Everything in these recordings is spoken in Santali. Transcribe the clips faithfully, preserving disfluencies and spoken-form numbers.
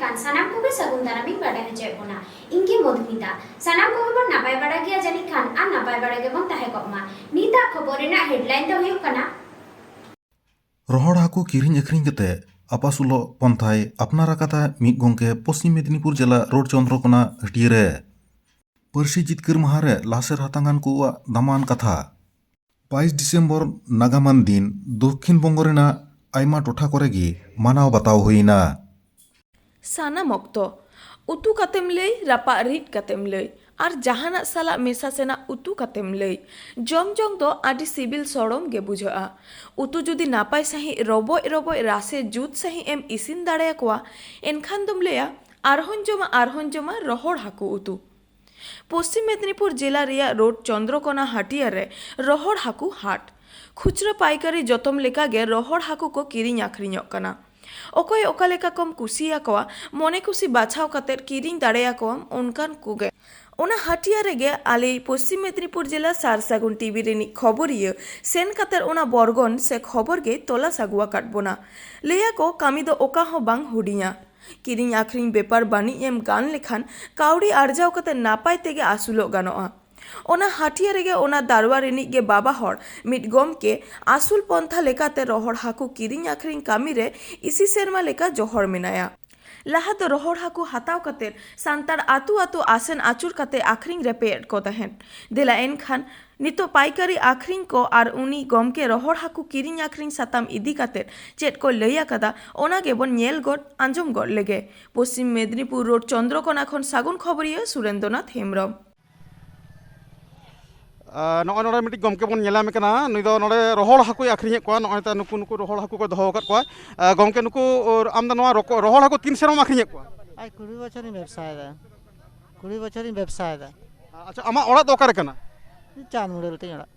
ᱠᱟᱱ ᱥᱟᱱᱟᱢ ᱠᱚᱜᱮ ᱥᱟᱹᱜᱩᱱ ᱫᱟᱨᱟᱢᱤᱧ ᱵᱟᱰᱟᱭ ᱦᱚᱪᱚᱭᱮᱫ ᱵᱚᱱᱟ᱾ ᱤᱧ ᱜᱮ ᱢᱚᱫᱷᱩᱢᱤᱛᱟ᱾ ᱥᱟᱱᱟᱢ ᱠᱚᱜᱮ ᱵᱚᱱ ᱱᱟᱯᱟᱭ ᱵᱟᱲᱟ ᱜᱮᱭᱟ ᱡᱟᱹᱱᱤᱡ ᱠᱷᱟᱱ, ᱟᱨ ᱱᱟᱯᱟᱭ ᱵᱟᱲᱟ ᱜᱮᱵᱚᱱ ᱛᱟᱦᱮᱸ ᱠᱚᱜ ᱢᱟ᱾ ᱱᱤᱛᱟᱜ ᱠᱷᱚᱵᱚᱨ ᱨᱮᱱᱟᱜ headline ᱫᱚ ᱦᱩᱭᱩᱜ ᱠᱟᱱᱟ, ᱨᱚᱦᱚᱲ ᱦᱟᱹᱠᱩ ᱠᱤᱨᱤᱧ ᱟᱹᱠᱷᱨᱤᱧ ᱠᱟᱛᱮ ᱟᱯᱟᱥᱩᱞᱚᱜ ᱯᱚᱱᱛᱷᱟᱭ ᱟᱯᱱᱟᱨ ᱟᱠᱟᱫᱟ ᱢᱤᱫ ᱜᱚᱢᱠᱮ ᱯᱚᱥᱪᱤᱢ ᱢᱮᱫᱽᱱᱤᱯᱩᱨ ᱡᱮᱞᱟ ᱨᱳᱰ ᱪᱚᱱᱫᱨᱚᱠᱳᱱᱟ ᱦᱟᱹᱴᱤᱭᱟᱹ ᱨᱮ᱾ ᱯᱟᱹᱨᱥᱤ ᱡᱤᱛᱠᱟᱹᱨ ᱢᱟᱦᱟ ᱨᱮ ᱞᱟᱥᱮᱨ ᱦᱟᱛᱟᱝᱟᱱ ᱠᱚᱣᱟᱜ ᱫᱟᱢᱟᱱ ᱠᱟᱛᱷᱟ᱾ ᱵᱟᱭᱤᱥ ᱰᱤᱥᱮᱢᱵᱚᱨ ᱱᱟᱜᱟᱢᱟᱱ ᱫᱤᱱ ᱫᱚᱠᱠᱷᱤᱱ ᱵᱚᱝᱜᱚ ᱨᱮᱱᱟᱜ ᱟᱭᱢᱟ ᱴᱚᱴᱷᱟ ᱠᱚᱨᱮ ᱜᱮ ᱢᱟᱱᱟᱣ ᱵᱟᱛᱟᱣ ᱦᱩᱭᱱᱟ᱾ ᱥᱟᱱᱟᱢ ᱚᱠᱛᱚ ᱩᱛᱩ ᱠᱟᱛᱮᱢ ᱞᱟᱹᱭ, ᱨᱟᱯᱟᱜ ᱨᱤᱫ ᱠᱟᱛᱮᱢ ᱞᱟᱹᱭ, ᱟᱨ ᱡᱟᱦᱟᱱᱟᱜ ᱥᱟᱞᱟᱜ ᱢᱮᱥᱟ ᱥᱮᱱᱟᱜ ᱩᱛᱩ ᱠᱟᱛᱮᱢ ᱞᱟᱹᱭ, ᱡᱚᱢ ᱡᱚᱝ ᱫᱚ ᱟᱹᱰᱤ ᱥᱤᱵᱤᱞ ᱥᱚᱲᱚᱢ ᱜᱮ ᱵᱩᱡᱷᱟᱹᱜᱼᱟ᱾ ᱩᱛᱩ ᱡᱩᱫᱤ ᱱᱟᱯᱟᱭ ᱥᱟᱺᱦᱤᱡ ᱨᱚᱵᱚᱡ ᱨᱚᱵᱚᱡ ᱨᱟᱥᱮ ᱡᱩᱛ ᱥᱟᱺᱦᱤᱡ ᱮᱢ ᱤᱥᱤᱱ ᱫᱟᱲᱮᱭᱟᱠᱚᱣᱟ, ᱮᱱᱠᱷᱟᱱ ᱫᱚᱢ ᱞᱟᱹᱭᱟ, "ᱟᱨᱦᱚᱸᱧ ᱡᱚᱢᱟ, ᱟᱨᱦᱚᱸᱧ ᱡᱚᱢᱟ ᱨᱚᱦᱚᱲ ᱦᱟᱹᱠᱩ ᱩᱛᱩ᱾" ᱯᱚᱥᱪᱤᱢ ᱢᱮᱫᱽᱱᱤᱯᱩᱨ ᱡᱮᱞᱟ ᱨᱮᱭᱟᱜ ᱨᱳᱰ ᱪᱚᱱᱫᱨᱚᱠᱳᱱᱟ ᱦᱟᱹᱴᱤᱭᱟᱹ ᱨᱮ ᱨᱚᱦᱚᱲ ᱦᱟᱹᱠᱩ ᱦᱟᱴ᱾ ᱠᱷᱩᱪᱨᱟᱹ ᱯᱟᱭᱠᱟᱨᱤ ᱡᱚᱛᱚᱢ ᱞᱮᱠᱟᱜᱮ ᱨᱚᱦᱚᱲ ᱦᱟᱹᱠᱩ ᱠᱚ ᱠᱤᱨᱤᱧ ᱟᱹᱠᱷᱨᱤᱧᱚᱜ ᱠᱟᱱᱟ᱾ ᱚᱠᱚᱭ ᱚᱠᱟ ᱞᱮᱠᱟ ᱠᱚᱢ ᱠᱩᱥᱤᱭᱟᱠᱚᱣᱟ, ᱢᱚᱱᱮ ᱠᱩᱥᱤ ᱵᱟᱪᱷᱟᱣ ᱠᱟᱛᱮᱫ ᱠᱤᱨᱤᱧ ᱫᱟᱲᱮᱭᱟᱠᱚᱣᱟᱢ ᱚᱱᱠᱟᱱ ᱠᱚᱜᱮ᱾ ᱚᱱᱟ ᱦᱟᱹᱴᱤᱭᱟᱹ ᱨᱮᱜᱮ ᱟᱞᱮ ᱯᱚᱥᱪᱤᱢ ᱢᱮᱫᱽᱱᱤᱯᱩᱨ ᱡᱮᱞᱟ ᱥᱟᱨ ᱥᱟᱹᱜᱩᱱ ᱴᱤᱵᱷᱤ ᱨᱤᱱᱤᱡ ᱠᱷᱚᱵᱚᱨᱤᱭᱟᱹ ᱥᱮᱱ ᱠᱟᱛᱮᱫ ᱚᱱᱟ ᱵᱚᱨᱜᱚᱱ ᱥᱮ ᱠᱷᱚᱵᱚᱨ ᱜᱮᱭ ᱛᱚᱞᱟᱥ ᱟᱹᱜᱩ ᱟᱠᱟᱫ ᱵᱚᱱᱟ᱾ ᱞᱟᱹᱭᱟᱠᱚ, ᱠᱟᱹᱢᱤ ᱫᱚ ᱚᱠᱟ ᱦᱚᱸ ᱵᱟᱝ ᱦᱩᱰᱤᱧᱟ᱾ ᱠᱤᱨᱤᱧ ᱟᱹᱠᱷᱨᱤᱧ ᱵᱮᱯᱟᱨ ᱵᱟᱹᱱᱤᱡ ᱮᱢ ᱜᱟᱱ ᱞᱮᱠᱷᱟᱱ ᱠᱟᱹᱣᱰᱤ ᱟᱨᱡᱟᱣ ᱠᱟᱛᱮ ᱱᱟᱯᱟᱭ ᱛᱮᱜᱮ ᱟᱹᱥᱩᱞᱚᱜ ᱜᱟᱱᱚᱜᱼᱟ᱾ ᱚᱱᱟ ᱦᱟᱹᱴᱤᱭᱟᱹ ᱨᱮᱜᱮ ᱚᱱᱟ ᱫᱟᱨᱣᱟ ᱨᱤᱱᱤᱡ ᱜᱮ ᱵᱟᱵᱟ ᱦᱚᱲ ᱢᱤᱫ ᱜᱚᱢᱠᱮ ᱟᱹᱥᱩᱞ ᱯᱚᱱᱛᱷᱟ ᱞᱮᱠᱟᱛᱮ ᱨᱚᱦᱚᱲ ᱦᱟᱹᱠᱩ ᱠᱤᱨᱤᱧ ᱟᱹᱠᱷᱨᱤᱧ ᱠᱟᱹᱢᱤ ᱨᱮ ᱤᱥᱤ ᱥᱮᱨᱢᱟ ᱞᱮᱠᱟ ᱡᱚᱦᱚᱲ ᱢᱮᱱᱟᱭᱟ᱾ ᱞᱟᱦᱟ ᱫᱚ ᱨᱚᱦᱚᱲ ᱦᱟᱹᱠᱩ ᱦᱟᱛᱟᱣ ᱠᱟᱛᱮ ᱥᱟᱱᱛᱟᱲ ᱟᱹᱛᱩ ᱟᱹᱛᱩ ᱟᱥᱮᱱ ᱟᱹᱪᱩᱨ ᱠᱟᱛᱮ ᱟᱹᱠᱷᱨᱤᱧ ᱨᱮᱯᱮ ᱮᱫ ᱠᱚ ᱛᱟᱦᱮᱸᱫ᱾ ᱫᱮᱞᱟ ᱮᱱᱠᱷᱟᱱ ᱱᱤᱛᱚᱜ ᱯᱟᱭᱠᱟᱨᱤ ᱟᱹᱠᱷᱨᱤᱧ ᱠᱚ ᱟᱨ ᱩᱱᱤ ᱜᱚᱢᱠᱮ ᱨᱚᱦᱚᱲ ᱦᱟᱹᱠᱩ ᱠᱤᱨᱤᱧ ᱟᱹᱠᱷᱨᱤᱧ ᱥᱟᱛᱟᱢ ᱤᱫᱤ ᱠᱟᱛᱮ ᱪᱮᱫ ᱠᱚ ᱞᱟᱹᱭ ᱟᱠᱟᱫᱟ, ᱚᱱᱟ ᱜᱮᱵᱚᱱ ᱧᱮᱞ ᱜᱚᱫ ᱟᱸᱡᱚᱢ ᱜᱚᱫ ᱞᱮᱜᱮ᱾ ᱯᱚᱥᱪᱤᱢ ᱢᱮᱫᱽᱱᱤᱯᱩᱨ ᱨᱳᱰ ᱪᱚᱱᱫᱨᱚᱠᱳᱱᱟ ᱠᱷᱚᱱ ᱥᱟᱹᱜᱩᱱ ᱠᱷᱚᱵᱚᱨᱤᱭᱟᱹ ᱥᱩᱨᱮᱱᱫᱨᱚᱱᱟᱛᱷ ᱦᱮᱢᱵᱽᱨᱚᱢ᱾ ᱟᱨ ᱱᱚᱜᱼᱚᱭ ᱱᱚᱰᱮ ᱢᱤᱫᱴᱤᱡ ᱜᱚᱢᱠᱮ ᱵᱚᱱ ᱧᱮᱞ ᱧᱟᱢᱮ ᱠᱟᱱᱟ, ᱱᱩᱭ ᱫᱚ ᱱᱚᱰᱮ ᱨᱚᱦᱚᱲ ᱦᱟᱹᱠᱩᱭ ᱟᱹᱠᱷᱨᱤᱧᱮᱫ ᱠᱚᱣᱟ᱾ ᱱᱚᱜᱼᱚᱭ ᱛᱚ ᱱᱩᱠᱩ, ᱱᱩᱠᱩ ᱨᱚᱦᱚᱲ ᱦᱟᱹᱠᱩ ᱠᱚ ᱫᱚᱦᱚ ᱟᱠᱟᱫ ᱠᱚᱣᱟ᱾ ᱟᱨ ᱜᱚᱢᱠᱮ, ᱱᱩᱠᱩ, ᱟᱢ ᱫᱚ ᱱᱚᱣᱟ ᱨᱚᱠᱚ-, ᱨᱚᱦᱚᱲ ᱦᱟᱹᱠᱩ ᱛᱤᱱ ᱥᱮᱨᱢᱟᱢ ᱟᱹᱠᱷᱨᱤᱧᱮᱫ ᱠᱚᱣᱟ? ᱟᱡ ᱠᱩᱲᱤ ᱵᱚᱪᱷᱚᱨᱤᱧ ᱵᱮᱵᱽᱥᱟᱭᱮᱫᱟ, ᱠᱩᱲᱤ ᱵᱚᱪᱷᱚᱨᱤᱧ ᱵᱮᱵᱽᱥᱟᱭᱮᱫᱟ᱾ ᱟᱪᱪᱷᱟ, ᱟᱢᱟᱜ ᱚᱲᱟᱜ ᱫᱚ ᱚᱠᱟᱨᱮ ᱠᱟᱱᱟ? ᱪᱟᱸᱫᱽ ᱢᱩᱲᱟᱹᱞ ᱛᱤᱧ ᱚᱲᱟᱜ᱾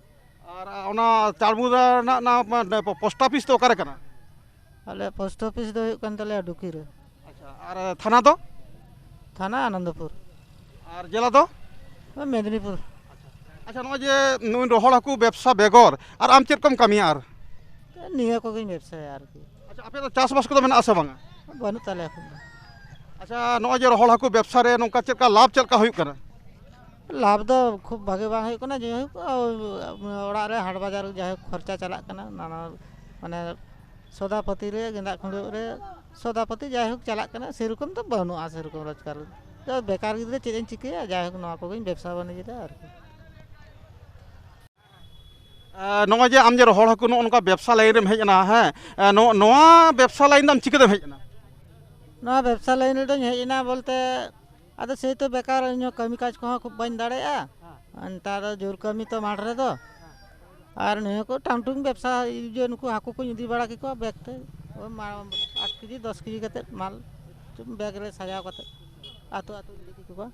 ᱟᱨ ᱚᱱᱟ ᱪᱟᱲᱢᱩᱫᱟ ᱨᱮᱱᱟᱜ ᱚᱱᱟ, ᱚᱱᱟ ᱯᱳᱥᱴ ᱚᱯᱷᱤᱥ ᱫᱚ ᱚᱠᱟᱨᱮ ᱠᱟᱱᱟ? ᱟᱞᱮ ᱯᱳᱥᱴ ᱚᱯᱷᱤᱥ ᱫᱚ ᱦᱩᱭᱩᱜ ᱠᱟᱱ ᱛᱟᱞᱮᱭᱟ ᱰᱩᱠᱤ ᱨᱮ᱾ ᱟᱪᱪᱷᱟ, ᱟᱨ ᱛᱷᱟᱱᱟ ᱫᱚ? ᱛᱷᱟᱱᱟ ᱟᱱᱚᱱᱫᱚᱯᱩᱨ᱾ ᱟᱨ ᱡᱮᱞᱟ ᱫᱚ? ᱳᱭ ᱢᱮᱫᱽᱱᱤᱯᱩᱨ᱾ ᱟᱪᱪᱷᱟ, ᱱᱚᱜᱼᱚᱭ ᱡᱮ ᱱᱩᱭ ᱨᱚᱦᱚᱲ ᱦᱟᱹᱠᱩ ᱵᱮᱵᱽᱥᱟ ᱵᱮᱜᱚᱨ ᱟᱨ ᱟᱢ ᱪᱮᱫ ᱠᱚᱢ ᱠᱟᱹᱢᱤᱭᱟ ᱟᱨ? ᱱᱤᱭᱟᱹ ᱠᱚᱜᱮᱧ ᱵᱮᱵᱽᱥᱟᱭᱟ ᱟᱨᱠᱤ᱾ ᱟᱪᱪᱷᱟ, ᱟᱯᱮ ᱫᱚ ᱪᱟᱥᱵᱟᱥ ᱠᱚᱫᱚ ᱢᱮᱱᱟᱜᱼᱟ ᱥᱮ ᱵᱟᱝᱟ? ᱵᱟᱹᱱᱩᱜ ᱛᱟᱞᱮᱭᱟ ᱮᱠᱷᱚᱱ ᱫᱚ᱾ ᱟᱪᱪᱷᱟ, ᱱᱚᱜᱼᱚᱭ ᱡᱮ ᱨᱚᱦᱚᱲ ᱦᱟᱹᱠᱩ ᱵᱮᱵᱽᱥᱟ ᱨᱮ ᱱᱚᱝᱠᱟ ᱪᱮᱫ ᱞᱮᱠᱟ ᱞᱟᱵᱷ, ᱪᱮᱫ ᱞᱮᱠᱟ ᱦᱩᱭᱩᱜ ᱠᱟᱱᱟ? ᱞᱟᱵᱷ ᱫᱚ ᱠᱷᱩᱵ ᱵᱷᱟᱜᱮ ᱵᱟᱝ ᱦᱩᱭᱩᱜ ᱠᱟᱱᱟ, ᱡᱟᱭᱦᱳᱠ, ᱚᱲᱟᱜ ᱨᱮ ᱦᱟᱴ ᱵᱟᱡᱟᱨ ᱡᱟᱭᱦᱳᱠ ᱠᱷᱚᱨᱪᱟ ᱪᱟᱞᱟᱜ ᱠᱟᱱᱟ, ᱱᱟᱱᱟ ᱢᱟᱱᱮ ᱥᱚᱫᱟᱯᱟᱹᱛᱤ ᱨᱮ, ᱜᱮᱸᱫᱟᱜ ᱠᱷᱟᱹᱰᱩᱣᱟᱹᱜ ᱨᱮ ᱥᱚᱫᱟᱯᱟᱹᱛᱤ ᱡᱟᱭᱦᱳᱠ ᱪᱟᱞᱟᱜ ᱠᱟᱱᱟ, ᱥᱮᱨᱚᱠᱚᱢ ᱫᱚ ᱵᱟᱹᱱᱩᱜᱼᱟ, ᱥᱮᱨᱚᱠᱚᱢ ᱨᱳᱡᱽᱜᱟᱨ ᱫᱚ᱾ ᱵᱮᱠᱟᱨ ᱜᱤᱫᱽᱨᱟᱹ ᱪᱮᱫ ᱤᱧ ᱪᱤᱠᱟᱹᱭᱟ, ᱡᱟᱭᱦᱳᱠ ᱱᱚᱣᱟ ᱠᱚᱜᱮᱧ ᱵᱮᱵᱽᱥᱟ ᱵᱟᱹᱱᱤᱡᱽ ᱮᱫᱟ ᱟᱨᱠᱤ᱾ ᱮ, ᱱᱚᱜᱼᱚᱭ ᱡᱮ ᱟᱢ ᱡᱮ ᱨᱚᱦᱚᱲ ᱦᱟᱹᱠᱩ ᱱᱚᱜᱼᱚ ᱱᱚᱝᱠᱟ ᱵᱮᱵᱽᱥᱟ ᱞᱟᱭᱤᱱ ᱨᱮᱢ ᱦᱮᱡ ᱮᱱᱟ, ᱦᱮᱸ, ᱮ, ᱱᱚ-, ᱱᱚᱣᱟ ᱵᱮᱵᱽᱥᱟ ᱞᱟᱭᱤᱱ ᱫᱚ ᱟᱢ ᱪᱤᱠᱟᱹᱛᱮᱢ ᱦᱮᱡ ᱮᱱᱟ? ᱱᱚᱣᱟ ᱵᱮᱵᱽᱥᱟ ᱞᱟᱭᱤᱱ ᱨᱮᱫᱚᱧ ᱦᱮᱡ ᱮᱱᱟ ᱵᱚᱞᱛᱮ, ᱟᱫᱚ ᱥᱮᱭ ᱛᱚ ᱵᱮᱠᱟᱨ, ᱤᱧᱦᱚᱸ ᱠᱟᱹᱢᱤ ᱠᱟᱡᱽ ᱠᱚᱦᱚᱸ ᱠᱷᱩᱵ ᱵᱟᱹᱧ ᱫᱟᱲᱮᱭᱟᱜᱼᱟ᱾ ᱱᱮᱛᱟᱨ ᱫᱚ ᱡᱳᱨ ᱠᱟᱹᱢᱤ ᱛᱚ ᱢᱟᱴᱷ ᱨᱮᱫᱚ᱾ ᱟᱨ ᱱᱤᱭᱟᱹ ᱠᱚ ᱴᱟᱝᱴᱩᱝ ᱵᱮᱵᱽᱥᱟ, ᱤᱭᱟᱹ, ᱱᱩᱠᱩ ᱦᱟᱹᱠᱩ ᱠᱚᱧ ᱤᱫᱤ ᱵᱟᱲᱟ ᱠᱮᱠᱚᱣᱟ ᱵᱮᱜᱽ ᱛᱮ, ᱳᱭ ᱢᱟ-, ᱟᱴ ᱠᱮᱡᱤ, ᱫᱚᱥ ᱠᱮᱡᱤ ᱠᱟᱛᱮᱫ ᱢᱟᱞ ᱵᱮᱜᱽ ᱨᱮ ᱥᱟᱡᱟᱣ ᱠᱟᱛᱮᱫ ᱟᱹᱛᱩ ᱟᱹᱛᱩᱧ ᱤᱫᱤ ᱠᱮᱠᱚᱣᱟ᱾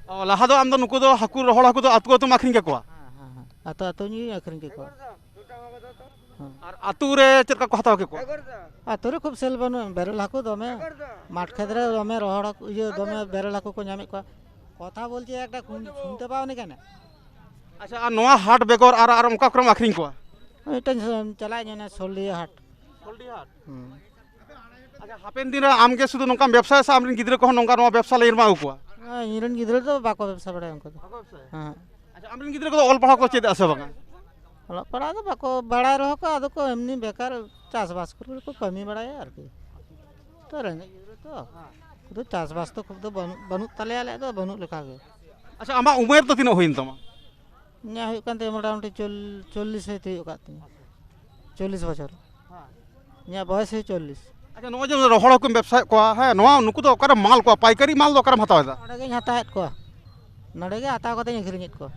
ᱚ, ᱞᱟᱦᱟ ᱫᱚ ᱟᱢ ᱫᱚ ᱱᱩᱠᱩ ᱫᱚ ᱦᱟᱹᱠᱩ, ᱨᱚᱦᱚᱲ ᱦᱟᱹᱠᱩ ᱫᱚ ᱟᱹᱛᱩ ᱟᱹᱛᱩᱢ ᱟᱹᱠᱷᱨᱤᱧ ᱠᱮᱠᱚᱣᱟ? ᱦᱮᱸ, ᱦᱮᱸ, ᱦᱮᱸ, ᱟᱹᱛᱩ ᱟᱹᱛᱩᱧ ᱟᱹᱠᱷᱨᱤᱧ ᱠᱮᱠᱚᱣᱟ᱾ ᱦᱮᱸ᱾ ᱟᱨ ᱟᱹᱛᱩ ᱨᱮ ᱪᱮᱫ ᱞᱮᱠᱟ ᱠᱚ ᱦᱟᱛᱟᱣ ᱠᱮᱠᱚᱣᱟ? ᱟᱹᱛᱩ ᱨᱮ ᱠᱷᱩᱵ ᱥᱮᱞ ᱵᱟᱹᱱᱩᱜᱼᱟ, ᱵᱮᱨᱮᱞ ᱦᱟᱹᱠᱩ ᱫᱚᱢᱮ, ᱢᱟᱴᱷ ᱠᱷᱮᱛ ᱨᱮ ᱫᱚᱢᱮ ᱨᱚᱦᱚᱲ ᱦᱟᱹᱠᱩ, ᱤᱭᱟᱹ, ᱫᱚᱢᱮ ᱵᱮᱨᱮᱞ ᱦᱟᱹᱠᱩ ᱠᱚ ᱧᱟᱢᱮᱫ ᱠᱚᱣᱟ᱾ কথা বলছি একটা, শুন-, শুনতে পাওনি কেন? আচ্ছা, আর নোয়া হাট বেগর আর, আর অঙ্কা ক্রম আখরিং কোয়া? ওইটা স-, চালাই যায় না, সল্লি হাট। সল্লি হাট? হুম। আচ্ছা, হাপেন দিনে আমগে শুধু নৌকা ব্যবসায় আসে, আমরিন গিদ্রে কখন নৌকা নোয়া ব্যবসা লাই এরমা উকুয়া? হ্যাঁ, ইরেন গিদ্রে তো বাকো ব্যবসা বাড়ায় অঙ্ক তো। বাকো ব্যবসায়? হ্যাঁ। আচ্ছা, আমরিন গিদ্রে কত অল পড়া কো চেদ আসে বাকা? ᱚᱞᱚᱜ ᱯᱟᱲᱦᱟᱜ ᱫᱚ ᱵᱟᱠᱚ ᱵᱟᱲᱟᱭ ᱨᱮᱦᱚᱸ ᱠᱚ, ᱟᱫᱚ ᱠᱚ ᱮᱢᱱᱤ ᱵᱮᱠᱟᱨ ᱪᱟᱥᱵᱟᱥ ᱠᱚᱨᱮ ᱠᱚ ᱠᱟᱹᱢᱤ ᱵᱟᱲᱟᱭᱟ ᱟᱨᱠᱤ᱾ ᱛᱚ ᱨᱮᱸᱜᱮᱡ ᱜᱤᱫᱽᱨᱟᱹ ᱛᱚ, ᱦᱮᱸ᱾ ᱠᱤᱱᱛᱩ ᱪᱟᱥᱵᱟᱥ ᱫᱚ ᱠᱷᱩᱵ ᱫᱚ ᱵᱟᱹᱱᱩᱜ, ᱵᱟᱹᱱᱩᱜ ᱛᱟᱞᱮᱭᱟ ᱟᱞᱮᱭᱟᱜ ᱫᱚ, ᱵᱟᱹᱱᱩᱜ ᱞᱮᱠᱟ ᱜᱮ᱾ ᱟᱪᱪᱷᱟ, ᱟᱢᱟᱜ ᱩᱢᱮᱨ ᱫᱚ ᱛᱤᱱᱟᱹᱜ ᱦᱩᱭᱮᱱ ᱛᱟᱢᱟ? ᱤᱧᱟᱹᱜ ᱦᱩᱭᱩᱜ ᱠᱟᱱ ᱛᱤᱧᱟᱹ ᱢᱚᱴᱟᱢᱩᱴᱤ ᱪᱚᱞ-, ᱪᱚᱞᱞᱤᱥ ᱦᱚᱭᱛᱳ ᱦᱩᱭᱩᱜ ᱟᱠᱟᱫ ᱛᱤᱧᱟᱹ᱾ ᱪᱚᱞᱞᱤᱥ ᱵᱚᱪᱷᱚᱨ᱾ ᱦᱮᱸ᱾ ᱤᱧᱟᱹᱜ ᱵᱚᱭᱮᱥ ᱦᱩᱭᱩᱜ ᱪᱚᱞᱞᱤᱥ᱾ ᱟᱪᱪᱷᱟ, ᱱᱚᱜᱼᱚᱭ ᱡᱮ ᱨᱚᱦᱚᱲ ᱦᱟᱹᱠᱩᱢ ᱵᱮᱵᱽᱥᱟᱭᱮᱫ ᱠᱚᱣᱟ, ᱦᱮᱸ, ᱱᱚᱣᱟ, ᱱᱩᱠᱩ ᱫᱚ ᱚᱠᱟᱨᱮᱢ ᱢᱟᱞ ᱠᱚᱣᱟ? ᱯᱟᱭᱠᱟᱨᱤ ᱢᱟᱞ ᱫᱚ ᱚᱠᱟᱨᱮᱢ ᱦᱟᱛᱟᱣ ᱮᱫᱟ? ᱱᱚᱰᱮ ᱜᱤᱧ ᱦᱟᱛᱟᱣᱮᱫ ᱠᱚᱣᱟ, ᱱᱚᱰᱮ ᱜᱮ ᱦᱟᱛᱟᱣ ᱠᱟᱛᱮᱧ ᱟᱹᱠᱷᱨᱤᱧᱮᱫ ᱠᱚᱣᱟ᱾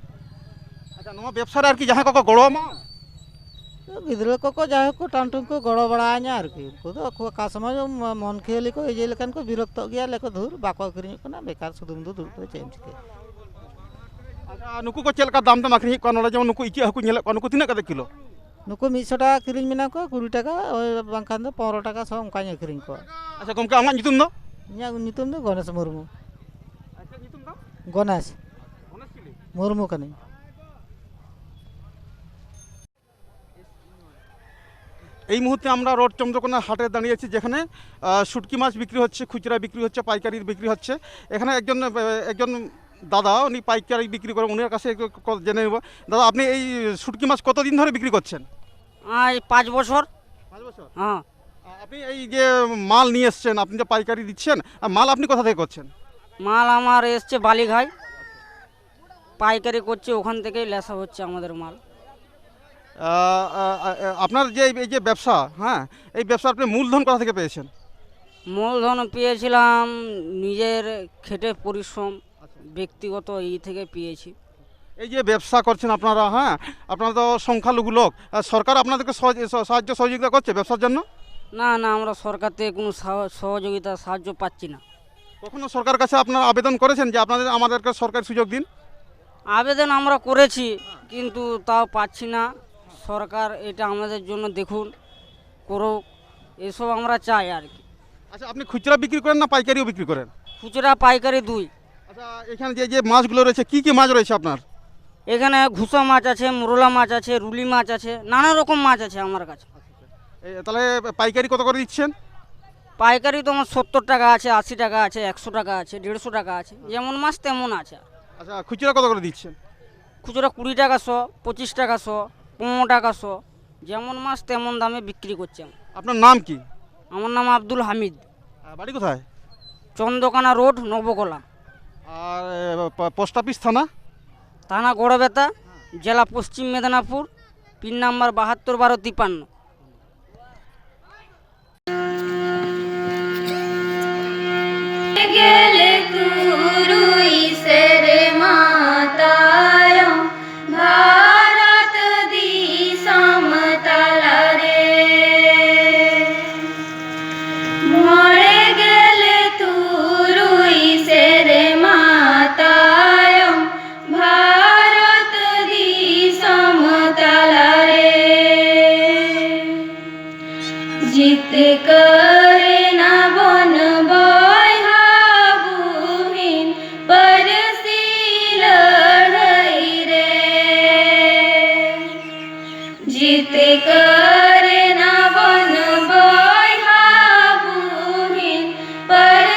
ᱟᱪᱪᱷᱟ, ᱱᱚᱣᱟ ᱵᱮᱵᱽᱥᱟ ᱨᱮ ᱟᱨᱠᱤ ᱡᱟᱦᱟᱸᱭ ᱠᱚᱠᱚ ᱜᱚᱲᱚ ᱟᱢᱟ? ᱜᱤᱫᱽᱨᱟᱹ ᱠᱚᱠᱚ ᱡᱟᱭᱦᱳᱠ ᱠᱚ ᱴᱟᱱᱴᱩᱱ ᱠᱚ ᱜᱚᱲᱚ ᱵᱟᱲᱟ ᱟᱹᱧᱟ ᱟᱨᱠᱤ᱾ ᱩᱱᱠᱩ ᱫᱚ ᱟᱠᱚ ᱚᱠᱟ ᱥᱚᱢᱚᱭ ᱢᱚ-, ᱢᱚᱱ ᱠᱷᱤᱭᱟᱹᱞᱤ ᱠᱚ ᱤᱭᱟᱹ ᱞᱮᱠᱷᱟᱱ ᱠᱚ ᱵᱤᱨᱚᱠᱛᱚᱜ ᱜᱮᱭᱟ, ᱞᱟᱹᱭ ᱟᱠᱚ, "ᱫᱷᱩᱨ, ᱵᱟᱠᱚ ᱟᱹᱠᱷᱨᱤᱧᱚᱜ ᱠᱟᱱᱟ, ᱵᱮᱠᱟᱨ ᱥᱩᱫᱩᱢ ᱫᱚ ᱫᱩᱲᱩᱵ ᱠᱟᱛᱮ ᱪᱮᱫ ᱮᱢ ᱪᱤᱠᱟᱹᱭᱟ?" ᱟᱪᱪᱷᱟ, ᱱᱩᱠᱩ ᱠᱚ ᱪᱮᱫ ᱞᱮᱠᱟ ᱫᱟᱢ ᱛᱮᱢ ᱟᱹᱠᱷᱨᱤᱧᱮᱫ ᱠᱚᱣᱟ? ᱱᱚᱰᱮ ᱡᱮᱢᱚᱱ ᱱᱩᱠᱩ ᱤᱪᱟᱹᱜ ᱦᱟᱹᱠᱩ ᱧᱮᱞᱮᱫ ᱠᱚᱣᱟ, ᱱᱩᱠᱩ ᱛᱤᱱᱟᱹᱜ ᱠᱟᱛᱮ ᱠᱤᱞᱳ? ᱱᱩᱠᱩ ᱢᱤᱫ ᱥᱚ ᱴᱟᱠᱟ ᱠᱤᱨᱤᱧ ᱢᱮᱱᱟᱜ ᱠᱚᱣᱟ, ᱠᱩᱲᱤ ᱴᱟᱠᱟ, ᱳᱭ ᱵᱟᱝᱠᱷᱟᱱ ᱫᱚ ᱯᱚᱱᱨᱚ ᱴᱟᱠᱟ ᱥᱚ ᱚᱱᱠᱟᱧ ᱟᱹᱠᱷᱨᱤᱧ ᱠᱚᱣᱟ᱾ ᱟᱪᱪᱷᱟ ᱜᱚᱢᱠᱮ, ᱟᱢᱟᱜ ᱧᱩᱛᱩᱢ ᱫᱚ? ᱤᱧᱟᱹᱜ ᱧᱩᱛᱩᱢ ᱫᱚ ᱜᱚᱱᱮᱥ ᱢᱩᱨᱢᱩ᱾ ᱟᱪᱪᱷᱟ, ᱧᱩᱛᱩᱢ ᱫᱚ? ᱜᱚᱱᱮᱥ᱾ ᱜᱚᱱᱮᱥ ᱪᱤᱞᱤ? ᱢᱩᱨᱢᱩ ᱠᱟᱹᱱᱟᱹᱧ᱾ এই মুহূর্তে আমরা রোড চন্দ্রকোনা হাটে দাঁড়িয়ে আছি, যেখানে আহ, শুটকি মাছ বিক্রি হচ্ছে, খুচরা বিক্রি হচ্ছে, পাইকারি বিক্রি হচ্ছে। এখানে একজন আহ, একজন দাদা, উনি পাইকারি বিক্রি করেন, ওনার কাছে একটু ক- জেনে নেব। দাদা, আপনি এই শুটকি মাছ কতদিন ধরে বিক্রি করছেন? আজ পাঁচ বছর। পাঁচ বছর। হ্যাঁ। আপনি এই যে মাল নিয়ে এসছেন, আপনি যে পাইকারি দিচ্ছেন, আর মাল আপনি কোথা থেকে করছেন? মাল আমার এসছে বালিঘাই, পাইকারি করছে, ওখান থেকেই লেসা হচ্ছে আমাদের মাল। আহ, আহ, আহ, আপনার যে এই যে ব্যবসা, হ্যাঁ, এই ব্যবসা আপনি মূলধন কোথা থেকে পেয়েছেন? মূলধন পেয়েছিলাম নিজের খেটে পরিশ্রম, ব্যক্তিগত ই থেকে পেয়েছি। এই যে ব্যবসা করছেন আপনারা, হ্যাঁ, আপনারা তো সংখ্যালঘু লোক, আহ, সরকার আপনাদেরকে সহজ- স- সাহায্য সহযোগিতা করছে ব্যবসার জন্য? না, না, আমরা সরকার থেকে কোনো সহ- সহযোগিতা, সাহায্য পাচ্ছি না। কখনো সরকার কাছে আপনারা আবেদন করেছেন যে আপনাদের, আমাদেরকে সরকারি সুযোগ দিন? আবেদন আমরা করেছি, কিন্তু তাও পাচ্ছি না। সরকার এটা আমাদের জন্য দেখুন, করুক, এসব আমরা চাই আর কি। আচ্ছা, আপনি খুচরা বিক্রি করেন না পাইকারিও বিক্রি করেন? খুচরা পাইকারি দুই। আচ্ছা, এখানে যে যে মাছগুলো রয়েছে, কি কি মাছ রয়েছে আপনার? এখানে ঘুসা মাছ আছে, মোরলা মাছ আছে, রুলি মাছ আছে, নানা রকম মাছ আছে আমার কাছে। এ, তাহলে পাইকারি কত করে দিচ্ছেন? পাইকারি তো আমার সত্তর টাকা আছে, আশি টাকা আছে, একশো টাকা আছে, দেড়শো টাকা আছে, যেমন মাছ তেমন আছে। আচ্ছা, খুচরা কত করে দিচ্ছেন? খুচরা কুড়ি টাকা শো, পঁচিশ টাকা শো, পনেরো টাকা শো, যেমন মাছ তেমন দামে বিক্রি করছি আমি। আপনার নাম কি? আমার নাম আব্দুল হামিদ। আহ, বাড়ি কোথায়? চন্দ্রকোনা রোড, নবকলা। আর এ, প- পোস্ট অফিস, থানা? থানা গড়বেতা, জেলা পশ্চিম মেদিনীপুর, পিন নাম্বার বাহাত্তর বারো তিপ্পান্ন। ᱜᱮᱞ ᱛᱩᱨᱩᱭ ᱥᱮᱨᱢᱟ ᱛᱟᱭᱚᱢ ᱵᱷᱟᱨᱚᱛ ᱫᱤᱥᱚᱢ ᱛᱟᱞᱟᱨᱮ᱾ ᱢᱚᱬᱮ ᱜᱮᱞ ᱛᱩᱨᱩᱭ ᱥᱮᱨᱢᱟ ᱛᱟᱭᱚᱢ ᱵᱷᱟᱨᱚᱛ ᱫᱤᱥᱚᱢ ᱛᱟᱞᱟᱨᱮ᱾ ᱡᱤᱛᱠᱟᱹᱨ ᱮᱱᱟ ᱵᱚᱱ ᱵᱚᱭᱦᱟ ᱵᱩᱦᱤᱱ᱾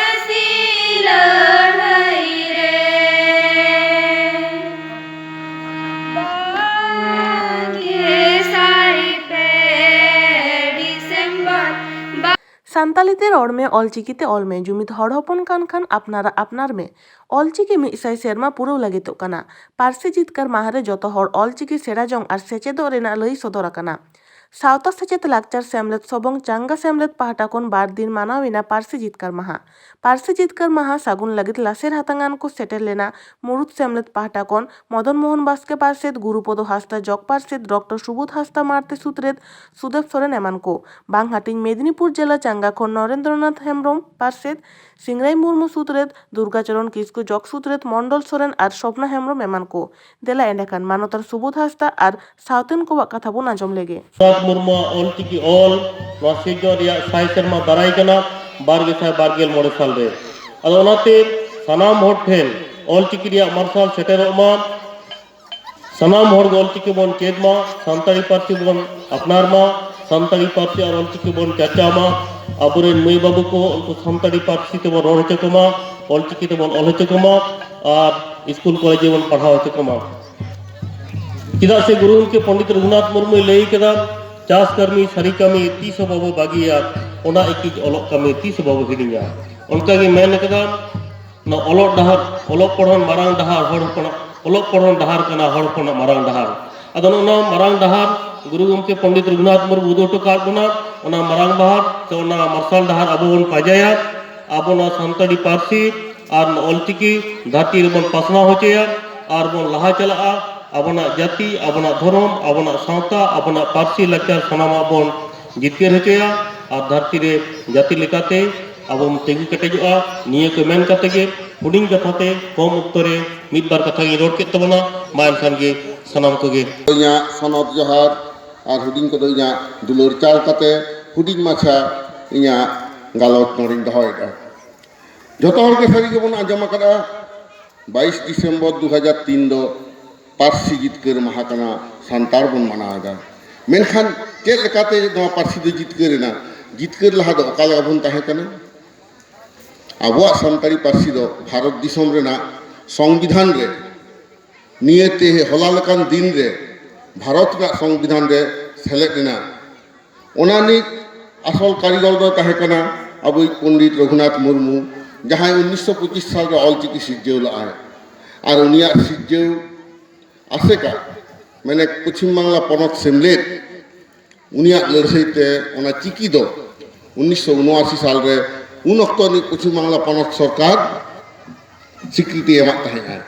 ᱥᱟᱱᱛᱟᱲᱤ ᱛᱮ ᱨᱚᱲ ᱢᱮ, ᱚᱞᱪᱤᱠᱤ ᱛᱮ ᱚᱞ ᱢᱮ, ᱡᱩᱢᱤᱫ ᱦᱚᱲ ᱦᱚᱯᱚᱱ ᱠᱟᱱ ᱠᱷᱟᱱ ᱟᱯᱱᱟᱨᱟᱜ ᱟᱯᱱᱟᱨ ᱢᱮ᱾ ᱚᱞᱪᱤᱠᱤ ᱢᱤᱫ ᱥᱟᱭ ᱥᱮᱨᱢᱟ ᱯᱩᱨᱟᱹᱣ ᱞᱟᱹᱜᱤᱫᱚᱜ ᱠᱟᱱᱟ᱾ ᱯᱟᱹᱨᱥᱤ ᱡᱤᱛᱠᱟᱹᱨ ᱢᱟᱦᱟ ᱨᱮ ᱡᱚᱛᱚ ᱦᱚᱲ ᱚᱞᱪᱤᱠᱤ ᱥᱮᱬᱟ ᱡᱚᱝ ᱟᱨ ᱥᱮᱪᱮᱫᱚᱜ ᱨᱮᱱᱟᱜ ᱞᱟᱹᱭ ᱥᱚᱫᱚᱨ ᱟᱠᱟᱱᱟ᱾ ᱥᱟᱶᱛᱟ ᱥᱮᱪᱮᱫ ᱞᱟᱠᱪᱟᱨ ᱥᱮᱢᱞᱮᱫ ᱥᱚᱵᱚᱝ ᱪᱟᱸᱜᱟ ᱥᱮᱢᱞᱮᱫ ᱯᱟᱦᱴᱟ ᱠᱷᱚᱱ ᱵᱟᱨ ᱫᱤᱱ ᱢᱟᱱᱟᱣ ᱮᱱᱟ ᱯᱟᱹᱨᱥᱤ ᱡᱤᱛᱠᱟᱹᱨ ᱢᱟᱦᱟ᱾ ᱯᱟᱹᱨᱥᱤ ᱡᱤᱛᱠᱟᱹᱨ ᱢᱟᱦᱟ ᱥᱟᱹᱜᱩᱱ ᱞᱟᱹᱜᱤᱫ ᱞᱟᱥᱮᱨ ᱦᱟᱛᱟᱝᱟᱱ ᱠᱚ ᱥᱮᱴᱮᱨ ᱞᱮᱱᱟ᱾ ᱢᱩᱲᱩᱫ ᱥᱮᱢᱞᱮᱫ ᱯᱟᱦᱴᱟ ᱠᱷᱚᱱ ᱢᱚᱫᱚᱱ ᱢᱳᱦᱚᱱ ᱵᱟᱥᱠᱮ ᱯᱟᱨᱥᱮᱛ, ᱜᱩᱨᱩᱯᱚᱫᱚ ᱦᱟᱸᱥᱫᱟ ᱡᱚᱜᱽ ᱯᱟᱨᱥᱮᱛ, ᱰᱚᱠᱴᱚᱨ ᱥᱩᱵᱳᱫᱷ ᱦᱟᱸᱥᱫᱟ ᱢᱟᱨᱛᱮ ᱥᱩᱛᱨᱮᱛ, ᱥᱩᱫᱮᱵ ᱥᱚᱨᱮᱱ ᱮᱢᱟᱱ ᱠᱚ᱾ ᱵᱟᱝ ᱦᱟᱹᱴᱤᱧ ᱢᱮᱫᱤᱱᱤᱯᱩᱨ ᱡᱮᱞᱟ ᱪᱟᱸᱜᱟ ᱠᱷᱚᱱ ᱱᱚᱨᱮᱱᱫᱨᱚᱱᱟᱛᱷ ᱦᱮᱢᱵᱨᱚᱢ ᱯᱟᱨᱥᱮᱛ, ᱥᱤᱝᱨᱟᱭ ᱢᱩᱨᱢᱩ ᱥᱩᱛᱨᱮᱛ, ᱫᱩᱨᱜᱟᱪᱚᱨᱚᱱ ᱠᱤᱥᱠᱩ ᱡᱚᱜᱽ ᱥᱩᱛᱨᱮᱛ, ᱢᱚᱱᱰᱚᱞ ᱥᱚᱨᱮᱱ ᱟᱨ ᱥᱚᱯᱱᱟ ᱦᱮᱢᱵᱨᱚᱢ ᱮᱢᱟᱱ ᱠᱚ᱾ ᱫᱮᱞᱟ ᱮᱸᱰᱮᱠᱷᱟᱱ ᱢᱟᱱᱚᱛᱟᱱ ᱥᱩᱵᱳᱫᱷ ᱦᱟᱸᱥᱫᱟ ᱟᱨ ᱥᱟᱶᱛᱮᱱ ᱠᱚᱣᱟᱜ ᱠᱟᱛᱷᱟ ᱵᱚᱱ ᱟᱸᱡᱚᱢ ᱞᱮᱜᱮ᱾ ᱨᱚᱜᱷᱩᱱᱟᱛᱷ ᱢᱩᱨᱢᱩᱣᱟᱜ ᱚᱞᱪᱤᱠᱤ ᱚᱞ ᱱᱚᱣᱟ ᱥᱤᱨᱡᱚᱱ ᱨᱮᱭᱟᱜ ᱥᱟᱭ ᱥᱮᱨᱢᱟ ᱫᱟᱨᱟᱭ ᱠᱟᱱᱟ, ᱵᱟᱨ ᱜᱮᱥᱟᱭ ᱵᱟᱨ ᱜᱮᱞ ᱢᱚᱬᱮ ᱥᱟᱞ ᱨᱮ᱾ ᱟᱫᱚ ᱚᱱᱟᱛᱮ ᱥᱟᱱᱟᱢ ᱦᱚᱲ ᱴᱷᱮᱱ ᱚᱞᱪᱤᱠᱤ ᱨᱮᱭᱟᱜ ᱢᱟᱨᱥᱟᱞ ᱥᱮᱴᱮᱨᱚᱜ ᱢᱟ, ᱥᱟᱱᱟᱢ ᱦᱚᱲ ᱜᱮ ᱚᱞᱪᱤᱠᱤ ᱵᱚᱱ ᱪᱮᱫ ᱢᱟ, ᱥᱟᱱᱛᱟᱲᱤ ᱯᱟᱹᱨᱥᱤ ᱵᱚᱱ ᱟᱯᱱᱟᱨ ᱢᱟ, ᱥᱟᱱᱛᱟᱲᱤ ᱯᱟᱹᱨᱥᱤ ᱟᱨ ᱚᱞᱪᱤᱠᱤ ᱵᱚᱱ ᱪᱟᱨᱪᱟᱣ ᱢᱟ᱾ ᱟᱵᱚᱨᱮᱱ ᱢᱟᱹᱭ ᱵᱟᱹᱵᱩ ᱠᱚ ᱩᱱᱠᱩ ᱥᱟᱱᱛᱟᱲᱤ ᱯᱟᱹᱨᱥᱤ ᱛᱮᱵᱚᱱ ᱨᱚᱲ ᱦᱚᱪᱚ ᱠᱚᱢᱟ, ᱚᱞᱪᱤᱠᱤ ᱛᱮᱵᱚᱱ ᱚᱞ ᱦᱚᱪᱚ ᱠᱚᱢᱟ ᱟᱨ ᱥᱠᱩᱞ ᱠᱚᱞᱮᱡᱽ ᱨᱮᱵᱚᱱ ᱯᱟᱲᱦᱟᱣ ᱦᱚᱪᱚ ᱠᱚᱢᱟ᱾ ᱪᱮᱫᱟᱜ ᱥᱮ ᱜᱩᱨᱩ ᱜᱚᱢᱠᱮ ᱯᱚᱱᱰᱤᱛ ᱨᱚᱜᱷᱩᱱᱟᱛᱷ ᱢᱩᱨᱢᱩᱭ ᱞᱟᱹᱭ ᱠᱮᱫᱟ, "ᱪᱟᱥ ᱠᱟᱹᱢᱤ, ᱥᱟᱹᱨᱤ ᱠᱟᱹᱢᱤ ᱛᱤᱥ ᱦᱚᱸ ᱵᱟᱵᱚ ᱵᱟᱹᱜᱤᱭᱟ, ᱚᱱᱟ ᱤᱠᱤᱡ ᱚᱞᱚᱜ ᱠᱟᱹᱢᱤ ᱛᱤᱥ ᱦᱚᱸ ᱵᱟᱵᱚ ᱦᱤᱲᱤᱧᱟ᱾" ᱚᱱᱠᱟᱜᱮ ᱢᱮᱱ ᱠᱟᱫᱟ, ᱱᱚᱣᱟ ᱚᱞᱚᱜ ᱰᱟᱦᱟᱨ, ᱚᱞᱚᱜ ᱯᱚᱲᱦᱚᱱ ᱢᱟᱨᱟᱝ ᱰᱟᱦᱟᱨ, ᱦᱚᱲ ᱦᱚᱯᱚᱱᱟᱜ ᱚᱞᱚᱜ ᱯᱚᱲᱦᱚᱱ ᱰᱟᱦᱟᱨ ᱠᱟᱱᱟ, ᱦᱚᱲ ᱦᱚᱯᱚᱱᱟᱜ ᱢᱟᱨᱟᱝ ᱰᱟᱦᱟᱨ᱾ ᱟᱫᱚ ᱱᱚᱜᱼᱚ ᱱᱚᱣᱟ ᱢᱟᱨᱟᱝ ᱰᱟᱦᱟᱨ ᱜᱩᱨᱩ ᱜᱚᱢᱠᱮ ᱯᱚᱱᱰᱤᱛ ᱨᱚᱜᱷᱩᱱᱟᱛᱷ ᱢᱩᱨᱢᱩ ᱩᱫᱩᱜ ᱦᱚᱴᱚ ᱠᱟᱫ ᱵᱚᱱᱟ, ᱚᱱᱟ ᱢᱟᱨᱟᱝ ᱰᱟᱦᱟᱨ ᱥᱮ ᱚᱱᱟ ᱢᱟᱨᱥᱟᱞ ᱰᱟᱦᱟᱨ ᱟᱵᱚ ᱵᱚᱱ ᱯᱟᱸᱡᱟᱭᱟ᱾ ᱟᱵᱚ ᱱᱚᱣᱟ ᱥᱟᱱᱛᱟᱲᱤ ᱯᱟᱹᱨᱥᱤ ᱟᱨ ᱱᱚᱣᱟ ᱚᱞᱪᱤᱠᱤ ᱫᱷᱟᱹᱨᱛᱤ ᱨᱮᱵᱚᱱ ᱯᱟᱥᱱᱟᱣ ᱦᱚᱪᱚᱭᱟ ᱟᱨ ᱵᱚᱱ ᱞᱟᱦᱟ ᱪᱟᱞᱟᱜᱼᱟ᱾ ᱟᱵᱚᱱᱟᱜ ᱡᱟᱹᱛᱤ, ᱟᱵᱚᱱᱟᱜ ᱫᱷᱚᱨᱚᱢ, ᱟᱵᱚᱱᱟᱜ ᱥᱟᱶᱛᱟ, ᱟᱵᱚᱱᱟᱜ ᱯᱟᱹᱨᱥᱤ ᱞᱟᱠᱪᱟᱨ ᱥᱟᱱᱟᱢᱟᱜ ᱵᱚᱱ ᱡᱤᱛᱠᱟᱹᱨ ᱦᱚᱪᱚᱭᱟ ᱟᱨ ᱫᱷᱟᱹᱨᱛᱤ ᱨᱮ ᱡᱟᱹᱛᱤ ᱞᱮᱠᱟᱛᱮ ᱟᱵᱚ ᱵᱚᱱ ᱛᱤᱸᱜᱩ ᱠᱮᱴᱮᱡᱚᱜᱼᱟ᱾ ᱱᱤᱭᱟᱹ ᱠᱚ ᱢᱮᱱ ᱠᱟᱛᱮ ᱜᱮ ᱦᱩᱰᱤᱧ ᱠᱟᱛᱷᱟ ᱛᱮ ᱠᱚᱢ ᱚᱠᱛᱚ ᱨᱮ ᱢᱤᱫ ᱵᱟᱨ ᱠᱟᱛᱷᱟ ᱜᱤᱧ ᱨᱚᱲ ᱠᱮᱫ ᱛᱟᱵᱚᱱᱟ᱾ ᱢᱟ ᱮᱱᱠᱷᱟᱱ ᱜᱮ ᱥᱟᱱᱟᱢ ᱠᱚᱜᱮ ᱤᱧᱟᱹᱜ ᱥᱚᱱᱚᱛ ᱡᱚᱦᱟᱨ ᱟᱨ ᱦᱩᱰᱤᱧ ᱠᱚᱫᱚ ᱤᱧᱟᱹᱜ ᱫᱩᱞᱟᱹᱲ ᱪᱟᱞ ᱠᱟᱛᱮ ᱦᱩᱰᱤᱧ ᱢᱟᱪᱷᱟ ᱤᱧᱟᱹᱜ ᱜᱟᱞᱚᱪ ᱱᱚᱰᱮᱧ ᱫᱚᱦᱚᱭᱮᱫᱼᱟ᱾ ᱡᱚᱛᱚ ᱦᱚᱲ ᱜᱮ ᱥᱟᱹᱨᱤ ᱜᱮᱵᱚᱱ ᱟᱸᱡᱚᱢ ᱟᱠᱟᱫᱼᱟ, ᱵᱟᱭᱤᱥ ᱰᱤᱥᱮᱢᱵᱚᱨ ᱫᱩ ᱦᱟᱡᱟᱨ ᱛᱤᱱ ᱫᱚ ᱯᱟᱹᱨᱥᱤ ᱡᱤᱛᱠᱟᱹᱨ ᱢᱟᱦᱟ ᱠᱟᱱᱟ, ᱥᱟᱱᱛᱟᱲ ᱵᱚᱱ ᱢᱟᱱᱟᱣ ᱮᱫᱟ᱾ ᱢᱮᱱᱠᱷᱟᱱ ᱪᱮᱫ ᱞᱮᱠᱟᱛᱮ ᱱᱚᱣᱟ ᱯᱟᱹᱨᱥᱤ ᱫᱚ ᱡᱤᱛᱠᱟᱹᱨ ᱮᱱᱟ? ᱡᱤᱛᱠᱟᱹᱨ ᱞᱟᱦᱟ ᱫᱚ ᱚᱠᱟ ᱞᱮᱠᱟ ᱵᱚᱱ ᱛᱟᱦᱮᱸ ᱠᱟᱱᱟ? ᱟᱵᱚᱣᱟᱜ ᱥᱟᱱᱛᱟᱲᱤ ᱯᱟᱹᱨᱥᱤ ᱫᱚ ᱵᱷᱟᱨᱚᱛ ᱫᱤᱥᱚᱢ ᱨᱮᱱᱟᱜ ᱥᱚᱝᱵᱤᱫᱷᱟᱱ ᱨᱮ, ᱱᱤᱭᱟᱹ ᱛᱮ ᱦᱚᱞᱟ ᱞᱮᱠᱟᱱ ᱫᱤᱱ ᱨᱮ ᱵᱷᱟᱨᱚᱛ ᱨᱮᱱᱟᱜ ᱥᱚᱝᱵᱤᱫᱷᱟᱱ ᱨᱮ ᱥᱮᱞᱮᱫ ᱮᱱᱟ᱾ ᱚᱱᱟ ᱱᱤᱛ ᱟᱥᱚᱞ ᱠᱟᱹᱨᱤᱜᱚᱞ ᱫᱚᱭ ᱛᱟᱦᱮᱸ ᱠᱟᱱᱟ ᱟᱵᱚᱭᱤᱡ ᱯᱚᱱᱰᱤᱛ ᱨᱚᱜᱷᱩᱱᱟᱛᱷ ᱢᱩᱨᱢᱩ, ᱡᱟᱦᱟᱸᱭ ᱩᱱᱤᱥᱥᱚ ᱯᱚᱸᱪᱤᱥ ᱥᱟᱞ ᱨᱮ ᱚᱞᱪᱤᱠᱤ ᱥᱤᱨᱡᱟᱹᱣ ᱞᱟᱜᱼᱟᱭ᱾ ᱟᱨ ᱩᱱᱤᱭᱟᱜ ᱥᱤᱨᱡᱟᱹᱣ ᱟᱥᱮᱠᱟ, ᱢᱟᱱᱮ ᱯᱚᱪᱷᱤᱢ ᱵᱟᱝᱞᱟ ᱯᱚᱱᱚᱛ ᱥᱮᱢᱞᱮᱫ, ᱩᱱᱤᱭᱟᱜ ᱞᱟᱹᱲᱦᱟᱹᱭ ᱛᱮ ᱚᱱᱟ ᱪᱤᱠᱤ ᱫᱚ ᱩᱱᱤᱥᱥᱚ ᱩᱱᱚᱟᱥᱤ ᱥᱟᱞ ᱨᱮ ᱩᱱ ᱚᱠᱛᱚ ᱨᱤᱱᱤᱡ ᱯᱚᱪᱷᱤᱢ ᱵᱟᱝᱞᱟ ᱯᱚᱱᱚᱛ ᱥᱚᱨᱠᱟᱨ ᱥᱤᱠᱨᱤᱛᱤ ᱮᱢᱟᱫ ᱛᱟᱦᱮᱸᱫ᱾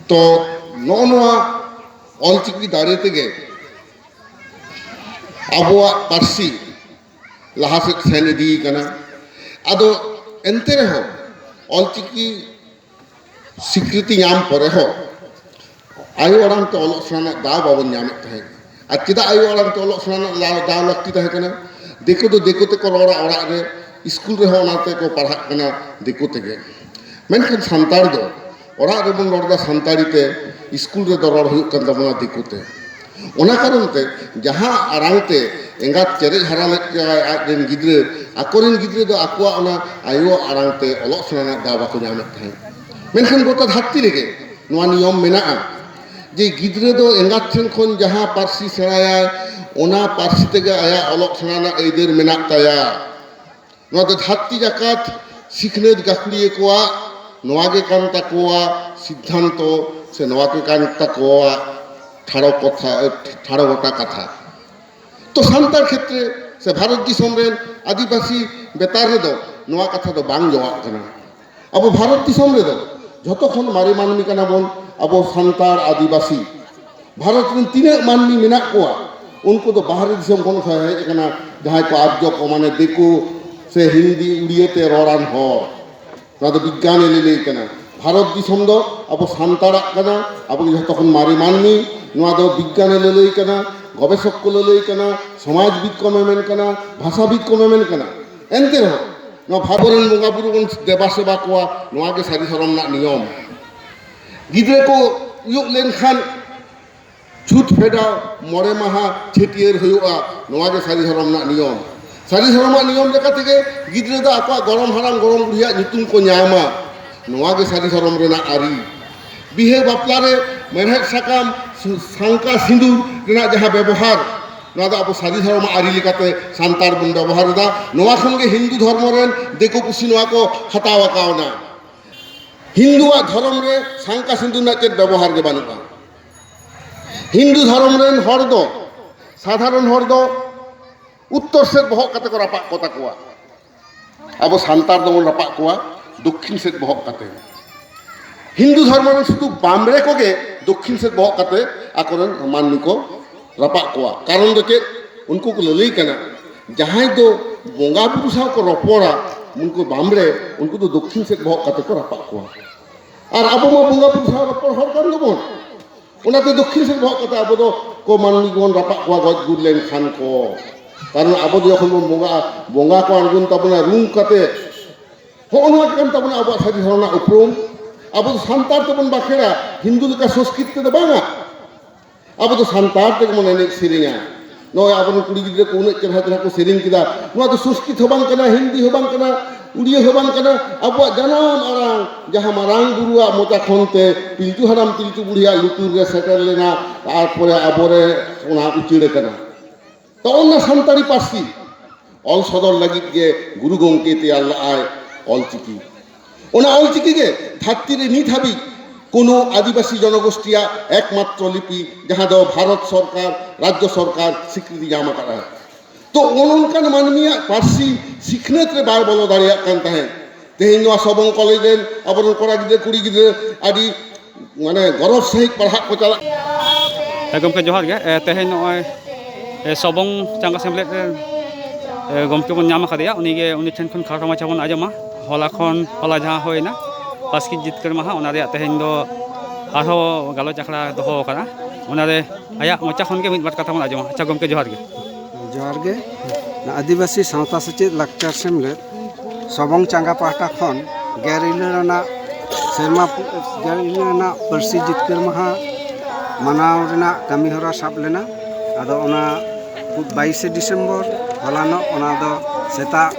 ᱛᱚ ᱱᱚᱜᱼᱚ ᱱᱚᱣᱟ ᱚᱞᱪᱤᱠᱤ ᱫᱟᱲᱮ ᱛᱮᱜᱮ ᱟᱵᱚᱣᱟᱜ ᱯᱟᱹᱨᱥᱤ ᱞᱟᱦᱟ ᱥᱮᱫ ᱥᱮᱱ ᱤᱫᱤ ᱠᱟᱱᱟ᱾ ᱟᱫᱚ ᱮᱱᱛᱮ ᱨᱮᱦᱚᱸ ᱚᱞᱪᱤᱠᱤ ᱥᱤᱠᱨᱤᱛᱤ ᱧᱟᱢ ᱯᱚᱨᱮ ᱦᱚᱸ ᱟᱭᱳ ᱟᱲᱟᱝ ᱛᱮ ᱚᱞᱚᱜ ᱥᱮᱬᱟ ᱨᱮᱱᱟᱜ ᱫᱟᱣ ᱵᱟᱵᱚᱱ ᱧᱟᱢᱮᱫ ᱛᱟᱦᱮᱸᱫ᱾ ᱟᱨ ᱪᱮᱫᱟᱜ ᱟᱭᱳ ᱟᱲᱟᱝ ᱛᱮ ᱚᱞᱚᱜ ᱥᱮᱬᱟ ᱨᱮᱱᱟᱜ ᱫᱟᱣ, ᱫᱟᱣ ᱞᱟᱹᱠᱛᱤ ᱛᱟᱦᱮᱸ ᱠᱟᱱᱟ? ᱫᱤᱠᱩ ᱫᱚ ᱫᱤᱠᱩ ᱛᱮᱠᱚ ᱨᱚᱲᱟ ᱚᱲᱟᱜ ᱨᱮ, ᱥᱠᱩᱞ ᱨᱮᱦᱚᱸ ᱚᱱᱟ ᱛᱮᱠᱚ ᱯᱟᱲᱦᱟᱜ ᱠᱟᱱᱟ ᱫᱤᱠᱩ ᱛᱮᱜᱮ᱾ ᱢᱮᱱᱠᱷᱟᱱ ᱥᱟᱱᱛᱟᱲ ᱫᱚ ᱚᱲᱟᱜ ᱨᱮᱵᱚᱱ ᱨᱚᱲ ᱮᱫᱟ ᱥᱟᱱᱛᱟᱲᱤ ᱛᱮ, ᱥᱠᱩᱞ ᱨᱮᱫᱚ ᱨᱚᱲ ᱦᱩᱭᱩᱜ ᱠᱟᱱ ᱛᱟᱵᱚᱱᱟ ᱫᱤᱠᱩ ᱛᱮ᱾ ᱚᱱᱟ ᱠᱟᱨᱚᱱ ᱛᱮ ᱡᱟᱦᱟᱸ ᱟᱲᱟᱝ ᱛᱮ ᱮᱸᱜᱟᱛ ᱪᱮᱨᱮᱡ ᱦᱟᱨᱟ ᱞᱮᱫ ᱠᱚᱣᱟᱭ ᱟᱡ ᱨᱮᱱ ᱜᱤᱫᱽᱨᱟᱹ, ᱟᱠᱚᱨᱮᱱ ᱜᱤᱫᱽᱨᱟᱹ ᱫᱚ ᱟᱠᱚᱣᱟᱜ ᱚᱱᱟ ᱟᱭᱳ ᱟᱲᱟᱝ ᱛᱮ ᱚᱞᱚᱜ ᱥᱮᱬᱟ ᱨᱮᱱᱟᱜ ᱫᱟᱣ ᱵᱟᱠᱚ ᱧᱟᱢᱮᱫ ᱛᱟᱦᱮᱸᱫ᱾ ᱢᱮᱱᱠᱷᱟᱱ ᱜᱚᱴᱟ ᱫᱷᱟᱹᱨᱛᱤ ᱨᱮᱜᱮ ᱱᱚᱣᱟ ᱱᱤᱭᱚᱢ ᱢᱮᱱᱟᱜᱼᱟ ᱡᱮ ᱜᱤᱫᱽᱨᱟᱹ ᱫᱚ ᱮᱸᱜᱟᱛ ᱴᱷᱮᱱ ᱠᱷᱚᱱ ᱡᱟᱦᱟᱸ ᱯᱟᱹᱨᱥᱤ ᱥᱮᱬᱟᱭᱟᱭ, ᱚᱱᱟ ᱯᱟᱹᱨᱥᱤ ᱛᱮᱜᱮ ᱟᱭᱟᱜ ᱚᱞᱚᱜ ᱥᱮᱬᱟ ᱨᱮᱱᱟᱜ ᱟᱹᱭᱫᱟᱹᱨ ᱢᱮᱱᱟᱜ ᱛᱟᱭᱟ᱾ ᱱᱚᱣᱟ ᱫᱚ ᱫᱷᱟᱹᱨᱛᱤ ᱡᱟᱠᱟᱛ ᱥᱤᱠᱷᱱᱟᱹᱛ ᱜᱟᱹᱠᱷᱩᱲᱤᱭᱟᱹ ᱠᱚᱣᱟᱜ ᱱᱚᱣᱟ ᱜᱮ ᱠᱟᱱ ᱛᱟᱠᱚᱣᱟ ᱥᱤᱫᱽᱫᱷᱟᱱᱛᱚ, ᱥᱮ ᱱᱚᱣᱟ ᱜᱮ ᱠᱟᱱ ᱛᱟᱠᱚᱣᱟ ᱴᱷᱟᱲᱚ ᱠᱚᱛᱷᱟ, ᱴᱷᱟᱲᱚ ᱜᱚᱴᱟ ᱠᱟᱛᱷᱟ᱾ ᱛᱚ ᱥᱟᱱᱛᱟᱲ ᱠᱷᱮᱛᱨᱮ ᱥᱮ ᱵᱷᱟᱨᱚᱛ ᱫᱤᱥᱚᱢ ᱨᱮᱱ ᱟᱹᱫᱤᱵᱟᱹᱥᱤ ᱵᱮᱛᱟᱨ ᱨᱮᱫᱚ ᱱᱚᱣᱟ ᱠᱟᱛᱷᱟ ᱫᱚ ᱵᱟᱝ ᱡᱚᱣᱟᱜ ᱠᱟᱱᱟ᱾ ᱟᱵᱚ ᱵᱷᱟᱨᱚᱛ ᱫᱤᱥᱚᱢ ᱨᱮᱫᱚ ᱡᱷᱚᱛᱚ ᱠᱷᱚᱱ ᱢᱟᱨᱮ ᱢᱟᱹᱱᱢᱤ ᱠᱟᱱᱟ ᱵᱚᱱ ᱟᱵᱚ ᱥᱟᱱᱛᱟᱲ ᱟᱹᱫᱤᱵᱟᱹᱥᱤ᱾ ᱵᱷᱟᱨᱚᱛ ᱨᱮᱱ ᱛᱤᱱᱟᱹᱜ ᱢᱟᱹᱱᱢᱤ ᱢᱮᱱᱟᱜ ᱠᱚᱣᱟ, ᱩᱱᱠᱩ ᱫᱚ ᱵᱟᱦᱨᱮ ᱫᱤᱥᱚᱢ ᱠᱷᱚᱱ ᱠᱚ ᱦᱮᱡ ᱟᱠᱟᱱᱟ, ᱡᱟᱦᱟᱸᱭ ᱠᱚ ᱟᱨᱡᱚ ᱠᱚ, ᱢᱟᱱᱮ ᱫᱤᱠᱩ ᱥᱮ ᱦᱤᱱᱫᱤ ᱩᱲᱤᱭᱟᱹ ᱛᱮ ᱨᱚᱲᱟᱱ ᱦᱚᱲ᱾ ᱱᱚᱣᱟ ᱫᱚ ᱵᱤᱜᱽᱜᱟᱱᱮ ᱞᱟᱹᱞᱟᱹᱭ ᱠᱟᱱᱟ᱾ ᱵᱷᱟᱨᱚᱛ ᱫᱤᱥᱚᱢ ᱫᱚ ᱟᱵᱚ ᱥᱟᱱᱛᱟᱲᱟᱜ ᱠᱟᱱᱟ, ᱟᱵᱚ ᱜᱮ ᱡᱷᱚᱛᱚ ᱠᱷᱚᱱ ᱢᱟᱨᱮ ᱢᱟᱹᱱᱢᱤ᱾ ᱱᱚᱣᱟ ᱫᱚ ᱵᱤᱜᱽᱜᱟᱱᱮ ᱞᱟᱹᱞᱟᱹᱭ ᱠᱟᱱᱟ, ᱜᱚᱵᱮᱥᱚᱠ ᱠᱚ ᱞᱟᱹᱞᱟᱹᱭ ᱠᱟᱱᱟ, ᱥᱚᱢᱟᱡᱽᱵᱤᱫ ᱠᱚ ᱢᱮᱢᱮᱱ ᱠᱟᱱᱟ, ᱵᱷᱟᱥᱟᱵᱤᱫ ᱠᱚ ᱢᱮᱢᱮᱱ ᱠᱟᱱᱟ᱾ ᱮᱱᱛᱮ ᱨᱮᱦᱚᱸ ᱱᱚᱣᱟ ᱵᱷᱟᱨᱚᱛ ᱨᱮᱱ ᱵᱚᱸᱜᱟ ᱵᱩᱨᱩ ᱵᱚᱱ ᱫᱮᱵᱟ ᱥᱮᱵᱟ ᱠᱚᱣᱟ, ᱱᱚᱣᱟ ᱜᱮ ᱥᱟᱹᱨᱤ ᱫᱷᱚᱨᱚᱢ ᱨᱮᱱᱟᱜ ᱱᱤᱭᱚᱢ᱾ ᱜᱤᱫᱽᱨᱟᱹ ᱠᱚ ᱩᱭᱩᱜ ᱞᱮᱱᱠᱷᱟᱱ ᱪᱷᱩᱛ ᱯᱷᱮᱰᱟᱣ, ᱢᱚᱬᱮ ᱢᱟᱦᱟ ᱪᱷᱟᱹᱴᱭᱟᱹᱨ ᱦᱩᱭᱩᱜᱼᱟ, ᱱᱚᱣᱟ ᱜᱮ ᱥᱟᱹᱨᱤ ᱫᱷᱚᱨᱚᱢ ᱨᱮᱱᱟᱜ ᱱᱤᱭᱚᱢ᱾ ᱥᱟᱹᱨᱤ ᱫᱷᱚᱨᱚᱢᱟᱜ ᱱᱤᱭᱚᱢ ᱞᱮᱠᱟ ᱛᱮᱜᱮ ᱜᱤᱫᱽᱨᱟᱹ ᱫᱚ ᱟᱠᱚᱣᱟᱜ ᱜᱚᱲᱚᱢ ᱦᱟᱲᱟᱢ ᱜᱚᱲᱚᱢ ᱵᱩᱲᱦᱤᱭᱟᱜ ᱧᱩᱛᱩᱢ ᱠᱚ ᱧᱟᱢᱟ, ᱱᱚᱣᱟ ᱜᱮ ᱥᱟᱹᱨᱤ ᱫᱷᱚᱨᱚᱢ ᱨᱮᱱᱟᱜ ᱟᱹᱨᱤ᱾ ᱵᱤᱦᱟᱹ ᱵᱟᱯᱞᱟ ᱨᱮ ᱢᱮᱲᱦᱮᱫ ᱥᱟᱠᱟᱢ, ᱥᱩ-, ᱥᱟᱝᱠᱟ ᱥᱤᱸᱫᱩᱨ ᱨᱮᱱᱟᱜ ᱡᱟᱦᱟᱸ ᱵᱮᱵᱚᱦᱟᱨ, ᱱᱚᱣᱟ ᱫᱚ ᱟᱵᱚ ᱥᱟᱹᱨᱤ ᱫᱷᱚᱨᱚᱢ ᱟᱹᱨᱤ ᱞᱮᱠᱟᱛᱮ ᱥᱟᱱᱛᱟᱲ ᱵᱚᱱ ᱵᱮᱵᱚᱦᱟᱨ ᱮᱫᱟ᱾ ᱱᱚᱣᱟ ᱠᱷᱚᱱ ᱜᱮ ᱦᱤᱱᱫᱩ ᱫᱷᱚᱨᱢᱚ ᱨᱮᱱ ᱫᱤᱠᱩ ᱯᱩᱥᱤ ᱱᱚᱣᱟ ᱠᱚ ᱦᱟᱛᱟᱣ ᱟᱠᱟᱣᱱᱟ᱾ ᱦᱤᱱᱫᱩᱣᱟᱜ ᱫᱷᱚᱨᱚᱢ ᱨᱮ ᱥᱟᱝᱠᱟ ᱥᱤᱸᱫᱩᱨ ᱨᱮᱱᱟᱜ ᱪᱮᱫ ᱵᱮᱵᱚᱦᱟᱨ ᱜᱮ ᱵᱟᱹᱱᱩᱜᱼᱟ᱾ ᱦᱤᱱᱫᱩ ᱫᱷᱚᱨᱚᱢ ᱨᱮᱱ ᱦᱚᱲ ᱫᱚ, ᱥᱟᱫᱷᱟᱨᱚᱱ ᱦᱚᱲ ᱫᱚ ᱩᱛᱛᱚᱨ ᱥᱮᱫ ᱵᱚᱦᱚᱜ ᱠᱟᱛᱮ ᱠᱚ ᱨᱟᱯᱟᱜ ᱠᱚ ᱛᱟᱠᱚᱣᱟ᱾ ᱟᱵᱚ ᱥᱟᱱᱛᱟᱲ ᱫᱚᱵᱚᱱ ᱨᱟᱯᱟᱜ ᱠᱚᱣᱟ ᱫᱚᱠᱠᱷᱤᱱ ᱥᱮᱫ ᱵᱚᱦᱚᱜ ᱠᱟᱛᱮ᱾ ᱦᱤᱱᱫᱩ ᱫᱷᱚᱨᱢᱚ ᱨᱮᱱ ᱥᱩᱫᱷᱩ ᱵᱟᱢᱲᱮ ᱠᱚᱜᱮ ᱫᱚᱠᱠᱷᱤᱱ ᱥᱮᱫ ᱵᱚᱦᱚᱜ ᱠᱟᱛᱮ ᱟᱠᱚᱨᱮᱱ ᱢᱟᱹᱱᱢᱤ ᱠᱚ ᱨᱟᱯᱟᱜ ᱠᱚᱣᱟ᱾ ᱠᱟᱨᱚᱱ ᱫᱚ ᱪᱮᱫ? ᱩᱱᱠᱩ ᱠᱚ ᱞᱟᱹᱞᱟᱹᱭ ᱠᱟᱱᱟ, ᱡᱟᱦᱟᱸᱭ ᱫᱚ ᱵᱚᱸᱜᱟ ᱵᱩᱨᱩ ᱥᱟᱶ ᱠᱚ ᱨᱚᱯᱚᱲᱟ, ᱩᱱᱠᱩ ᱵᱟᱢᱲᱮ, ᱩᱱᱠᱩ ᱫᱚ ᱫᱚᱠᱠᱷᱤᱱ ᱥᱮᱫ ᱵᱚᱦᱚᱜ ᱠᱟᱛᱮ ᱠᱚ ᱨᱟᱯᱟᱜ ᱠᱚᱣᱟ᱾ ᱟᱨ ᱟᱵᱚ ᱢᱟ ᱵᱚᱸᱜᱟ ᱵᱩᱨᱩ ᱥᱟᱶ ᱨᱚᱯᱚᱲ ᱦᱚᱲ ᱠᱟᱱ ᱜᱮᱵᱚᱱ, ᱚᱱᱟᱛᱮ ᱫᱚᱠᱠᱷᱤᱱ ᱥᱮᱫ ᱵᱚᱦᱚᱜ ᱠᱟᱛᱮ ᱟᱵᱚ ᱫᱚ ᱠᱚ ᱢᱟᱹᱱᱢᱤ ᱵᱚᱱ ᱨᱟᱯᱟᱜ ᱠᱚᱣᱟ ᱜᱚᱡ ᱜᱩᱨ ᱞᱮᱱᱠᱷᱟᱱ ᱠᱚ᱾ ᱠᱟᱨᱚᱱ ᱟᱵᱚ ᱫᱚ ᱡᱚᱠᱷᱚᱱ ᱵᱚᱱ ᱵᱚᱸᱜᱟᱜᱼᱟ, ᱵᱚᱸᱜᱟ ᱠᱚ ᱟᱬᱜᱚᱱ ᱛᱟᱵᱚᱱᱟ ᱨᱩᱢ ᱠᱟᱛᱮ᱾ ᱦᱚᱸᱜᱼᱚ ᱱᱚᱣᱟ ᱠᱟᱱ ᱛᱟᱵᱚᱱᱟ ᱟᱵᱚᱣᱟᱜ ᱥᱟᱹᱨᱤ ᱫᱷᱚᱨᱚᱢ ᱨᱮᱱᱟᱜ ᱩᱯᱨᱩᱢ᱾ ᱟᱵᱚ ᱫᱚ ᱥᱟᱱᱛᱟᱲ ᱛᱮᱵᱚᱱ ᱵᱟᱠᱷᱮᱲᱟ, ᱦᱤᱱᱫᱩ ᱞᱮᱠᱟ ᱥᱚᱝᱥᱠᱨᱤᱛ ᱛᱮᱫᱚ ᱵᱟᱝᱟ᱾ ᱟᱵᱚ ᱫᱚ ᱥᱟᱱᱛᱟᱲ ᱛᱮᱜᱮ ᱵᱚᱱ ᱮᱱᱮᱡ ᱥᱮᱨᱮᱧᱟ᱾ ᱱᱚᱜᱼᱚᱭ ᱟᱵᱚᱨᱮᱱ ᱠᱩᱲᱤ ᱜᱤᱫᱽᱨᱟᱹ ᱠᱚ ᱩᱱᱟᱹᱜ ᱪᱮᱦᱨᱟ ᱪᱮᱦᱨᱟ ᱠᱚ ᱥᱮᱨᱮᱧ ᱠᱮᱫᱟ᱾ ᱱᱚᱣᱟ ᱫᱚ ᱥᱚᱝᱥᱠᱨᱤᱛ ᱦᱚᱸ ᱵᱟᱝ ᱠᱟᱱᱟ, ᱦᱤᱱᱫᱤ ᱦᱚᱸ ᱵᱟᱝ ᱠᱟᱱᱟ, ᱩᱲᱤᱭᱟᱹ ᱦᱚᱸ ᱵᱟᱝ ᱠᱟᱱᱟ᱾ ᱟᱵᱚᱣᱟᱜ ᱡᱟᱱᱟᱢ ᱟᱲᱟᱝ, ᱡᱟᱦᱟᱸ ᱢᱟᱨᱟᱝ ᱵᱩᱨᱩᱣᱟᱜ ᱢᱚᱪᱟ ᱠᱷᱚᱱ ᱛᱮ ᱯᱤᱞᱪᱩ ᱦᱟᱲᱟᱢ ᱯᱤᱞᱪᱩ ᱵᱩᱲᱦᱤᱭᱟᱜ ᱞᱩᱛᱩᱨ ᱨᱮ ᱥᱮᱴᱮᱨ ᱞᱮᱱᱟ, ᱛᱟᱨᱯᱚᱨᱮ ᱟᱵᱚᱨᱮ ᱚᱱᱟ ᱩᱪᱟᱹᱲ ᱟᱠᱟᱱᱟ᱾ ᱛᱚ ᱚᱱᱟ ᱥᱟᱱᱛᱟᱲᱤ ᱯᱟᱹᱨᱥᱤ ᱚᱞ ᱥᱚᱫᱚᱨ ᱞᱟᱹᱜᱤᱫ ᱜᱮ ᱜᱩᱨᱩ ᱜᱚᱢᱠᱮ ᱛᱮᱭᱟᱨ ᱞᱟᱜᱼᱟᱭ ᱚᱞᱪᱤᱠᱤ᱾ ᱚᱱᱟ ᱚᱞᱪᱤᱠᱤ ᱜᱮ ᱫᱷᱟᱹᱨᱛᱤ ᱨᱮ ᱱᱤᱛ ᱦᱟᱹᱵᱤᱡ ᱠᱳᱱᱳ ᱟᱹᱫᱤᱵᱟᱹᱥᱤ ᱡᱚᱱᱚᱜᱳᱥᱴᱤᱭᱟᱜ ᱮᱠᱢᱟᱛᱨᱚ ᱞᱤᱯᱤ, ᱡᱟᱦᱟᱸ ᱫᱚ ᱵᱷᱟᱨᱚᱛ ᱥᱚᱨᱠᱟᱨ, ᱨᱟᱡᱽᱡᱚ ᱥᱚᱨᱠᱟᱨ ᱥᱤᱠᱨᱤᱛᱤ ᱧᱟᱢ ᱟᱠᱟᱫᱼᱟ᱾ ᱛᱚ ᱚᱱ-, ᱚᱱᱠᱟᱱ ᱢᱟᱹᱱᱢᱤᱭᱟᱜ ᱯᱟᱹᱨᱥᱤ ᱥᱤᱠᱷᱱᱟᱹᱛ ᱨᱮ ᱵᱟᱭ ᱵᱚᱞᱚ ᱫᱟᱲᱮᱭᱟᱜ ᱠᱟᱱ ᱛᱟᱦᱮᱸᱫ᱾ ᱛᱮᱦᱮᱧ ᱱᱚᱣᱟ ᱥᱚᱵᱚᱝ ᱠᱚᱞᱮᱡᱽ ᱨᱮᱱ ᱟᱵᱚᱨᱮᱱ ᱠᱚᱲᱟ ᱜᱤᱫᱽᱨᱟᱹ ᱠᱩᱲᱤ ᱜᱤᱫᱽᱨᱟᱹ ᱟᱹᱰᱤ ᱢᱟᱱᱮ ᱜᱚᱨᱚᱵᱽ ᱥᱟᱺᱦᱤᱡ ᱯᱟᱲᱦᱟᱜ ᱠᱚ ᱪᱟᱞᱟᱜ᱾ ᱦᱮᱸ ᱜᱚᱢᱠᱮ ᱡᱚᱦᱟᱨ ᱜᱮ᱾ ᱮ, ᱛᱮᱦᱮᱧ ᱱᱚᱜᱼᱚᱭ, ᱮ, ᱥᱚᱵᱚᱝ ᱪᱟᱸᱜᱟ ᱥᱮᱢᱞᱮᱫ ᱨᱮᱱ, ᱮ, ᱜᱚᱢᱠᱮ ᱵᱚᱱ ᱧᱟᱢ ᱟᱠᱟᱫᱮᱭᱟ᱾ ᱩᱱᱤᱜᱮ, ᱩᱱᱤ ᱴᱷᱮᱱ ᱠᱷᱚᱱ ᱠᱷᱟᱴᱚ ᱢᱟᱪᱷᱟ ᱵᱚᱱ ᱟᱸᱡᱚᱢᱟ᱾ ᱦᱚᱞᱟ ᱠᱷᱚᱱ, ᱦᱚᱞᱟ ᱡᱟᱦᱟᱸ ᱦᱩᱭᱱᱟ ᱯᱟᱹᱥᱠᱤ ᱡᱤᱛᱠᱟᱹᱨ ᱢᱟᱦᱟ, ᱚᱱᱟ ᱨᱮᱭᱟᱜ ᱛᱮᱦᱮᱧ ᱫᱚ ᱟᱨᱦᱚᱸ ᱜᱟᱞᱚᱪ ᱟᱠᱷᱲᱟ ᱫᱚᱦᱚ ᱟᱠᱟᱱᱟ᱾ ᱚᱱᱟᱨᱮ ᱟᱭᱟᱜ ᱢᱚᱪᱟ ᱠᱷᱚᱱ ᱜᱮ ᱢᱤᱫ ᱵᱟᱨ ᱠᱟᱛᱷᱟ ᱵᱚᱱ ᱟᱸᱡᱚᱢᱟ᱾ ᱟᱪᱪᱷᱟ ᱜᱚᱢᱠᱮ ᱡᱚᱦᱟᱨ ᱜᱮ᱾ ᱡᱚᱦᱟᱨ ᱜᱮ᱾ ᱟᱹᱫᱤᱵᱟᱹᱥᱤ ᱥᱟᱶᱛᱟ ᱥᱮᱪᱮᱫ ᱞᱟᱠᱪᱟᱨ ᱥᱮᱢᱞᱮᱫ ᱥᱚᱵᱚᱝ ᱪᱟᱸᱜᱟ ᱯᱟᱦᱴᱟ ᱠᱷᱚᱱ ᱜᱮᱞ ᱤᱨᱟᱹᱞ ᱟᱱᱟᱜ ᱥᱮᱨᱢᱟ ᱯᱩ-, ᱜᱮᱞ ᱤᱨᱟᱹᱞ ᱟᱱᱟᱜ ᱯᱟᱹᱨᱥᱤ ᱡᱤᱛᱠᱟᱹᱨ ᱢᱟᱦᱟ ᱢᱟᱱᱟᱣ ᱨᱮᱱᱟᱜ ᱠᱟᱹᱢᱤ ᱦᱚᱨᱟ ᱥᱟᱵ ᱞᱮᱱᱟ᱾ ᱟᱫᱚ ᱚᱱᱟ ᱵᱟᱭᱤᱥᱮ ᱰᱤᱥᱮᱢᱵᱚᱨ, ᱦᱚᱞᱟᱱᱚᱜ, ᱚᱱᱟ ᱫᱚ ᱥᱮᱛᱟᱜ,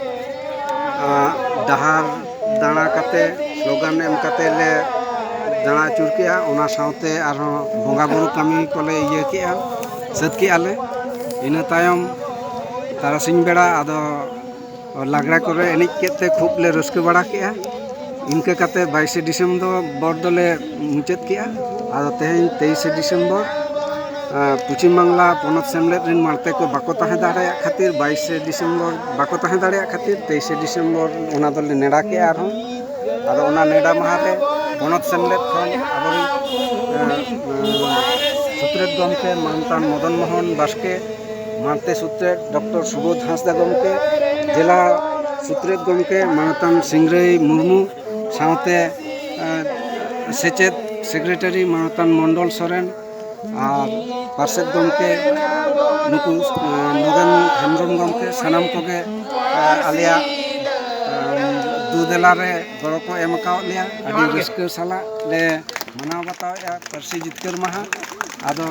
ᱟᱸ, ᱰᱟᱦᱟᱨ ᱫᱟᱬᱟ ᱠᱟᱛᱮ, ᱥᱞᱳᱜᱟᱱ ᱮᱢ ᱠᱟᱛᱮ ᱞᱮ ᱫᱟᱬᱟ ᱟᱹᱪᱩᱨ ᱠᱮᱜᱼᱟ᱾ ᱚᱱᱟ ᱥᱟᱶᱛᱮ ᱟᱨᱦᱚᱸ ᱵᱚᱸᱜᱟ ᱵᱩᱨᱩ ᱠᱟᱹᱢᱤ ᱠᱚᱞᱮ ᱤᱭᱟᱹ ᱠᱮᱜᱼᱟ, ᱥᱟᱹᱛ ᱠᱮᱜᱼᱟ ᱞᱮ᱾ ᱤᱱᱟᱹ ᱛᱟᱭᱚᱢ ᱛᱟᱨᱟᱥᱤᱧ ᱵᱮᱲᱟ ᱟᱫᱚ ᱞᱟᱜᱽᱲᱮ ᱠᱚᱨᱮ ᱮᱱᱮᱡ ᱠᱮᱫ ᱛᱮ ᱠᱷᱩᱵ ᱞᱮ ᱨᱟᱹᱥᱠᱟᱹ ᱵᱟᱲᱟ ᱠᱮᱜᱼᱟ᱾ ᱤᱱᱠᱟᱹ ᱠᱟᱛᱮ ᱵᱟᱭᱤᱥᱮ ᱰᱤᱥᱮᱢᱵᱚᱨ ᱫᱚᱞᱮ ᱢᱩᱪᱟᱹᱫ ᱠᱮᱜᱼᱟ᱾ ᱟᱫᱚ ᱛᱮᱦᱮᱧ ᱛᱮᱭᱤᱥᱮ ᱰᱤᱥᱮᱢᱵᱚᱨ, ᱟᱸ, ᱯᱚᱪᱷᱤᱢ ᱵᱟᱝᱞᱟ ᱯᱚᱱᱚᱛ ᱥᱮᱢᱞᱮᱫ ᱨᱮᱱ ᱢᱟᱲᱛᱮ ᱠᱚ ᱵᱟᱠᱚ ᱛᱟᱦᱮᱸ ᱫᱟᱲᱮᱭᱟᱜ ᱠᱷᱟᱹᱛᱤᱨ, ᱵᱟᱭᱤᱥᱮ ᱰᱤᱥᱮᱢᱵᱚᱨ ᱵᱟᱠᱚ ᱛᱟᱦᱮᱸ ᱫᱟᱲᱮᱭᱟᱜ ᱠᱷᱟᱹᱛᱤᱨ ᱛᱮᱭᱤᱥᱮ ᱰᱤᱥᱮᱢᱵᱚᱨ ᱚᱱᱟ ᱫᱚᱞᱮ ᱱᱮᱰᱟ ᱠᱮᱜᱼᱟ ᱟᱨᱦᱚᱸ᱾ ᱟᱫᱚ ᱚᱱᱟ ᱱᱮᱰᱟ ᱢᱟᱦᱟ ᱨᱮ ᱯᱚᱱᱚᱛ ᱥᱮᱢᱞᱮᱫ ᱠᱷᱚᱱ ᱟᱵᱚᱨᱮᱱ, ᱟᱸ, ᱟᱸ, ᱥᱩᱛᱨᱮᱛ ᱜᱚᱢᱠᱮ ᱢᱟᱱᱚᱛᱟᱱ ᱢᱚᱫᱚᱱ ᱢᱳᱦᱚᱱ ᱵᱟᱥᱠᱮ, ᱢᱟᱱᱛᱮ ᱥᱩᱛᱨᱮᱛ ᱰᱚᱠᱴᱚᱨ ᱥᱩᱵᱳᱫᱷ ᱦᱟᱸᱥᱫᱟ ᱜᱚᱢᱠᱮ, ᱡᱮᱞᱟ ᱥᱩᱛᱨᱮᱛ ᱜᱚᱢᱠᱮ ᱢᱟᱱᱚᱛᱟᱱ ᱥᱤᱝᱨᱟᱹᱭ ᱢᱩᱨᱢᱩ ᱥᱟᱶᱛᱮ, ᱮᱸ, ᱥᱮᱪᱮᱫ ᱥᱮᱠᱨᱮᱴᱟᱨᱤ ᱢᱟᱱᱚᱛᱟᱱ ᱢᱚᱱᱰᱚᱞ ᱥᱚᱨᱮᱱ ᱟᱨ ᱯᱟᱨᱥᱮᱛ ᱜᱚᱢᱠᱮ ᱱᱩᱠᱩ, ᱮᱸ, ᱱᱚᱜᱮᱱ ᱦᱮᱢᱵᱨᱚᱢ ᱜᱚᱢᱠᱮ ᱥᱟᱱᱟᱢ ᱠᱚᱜᱮ, ᱮᱸ, ᱟᱞᱮᱭᱟᱜ, ᱮᱸ, ᱫᱩ ᱫᱮᱞᱟ ᱨᱮ ᱜᱚᱲᱚ ᱠᱚ ᱮᱢ ᱟᱠᱟᱣᱟᱫ ᱞᱮᱭᱟ᱾ ᱟᱹᱰᱤ ᱨᱟᱹᱥᱠᱟᱹ ᱥᱟᱞᱟᱜ ᱞᱮ ᱢᱟᱱᱟᱣ ᱵᱟᱛᱟᱣᱮᱫᱼᱟ ᱯᱟᱹᱨᱥᱤ ᱡᱤᱛᱠᱟᱹᱨ ᱢᱟᱦᱟ᱾ ᱟᱫᱚ,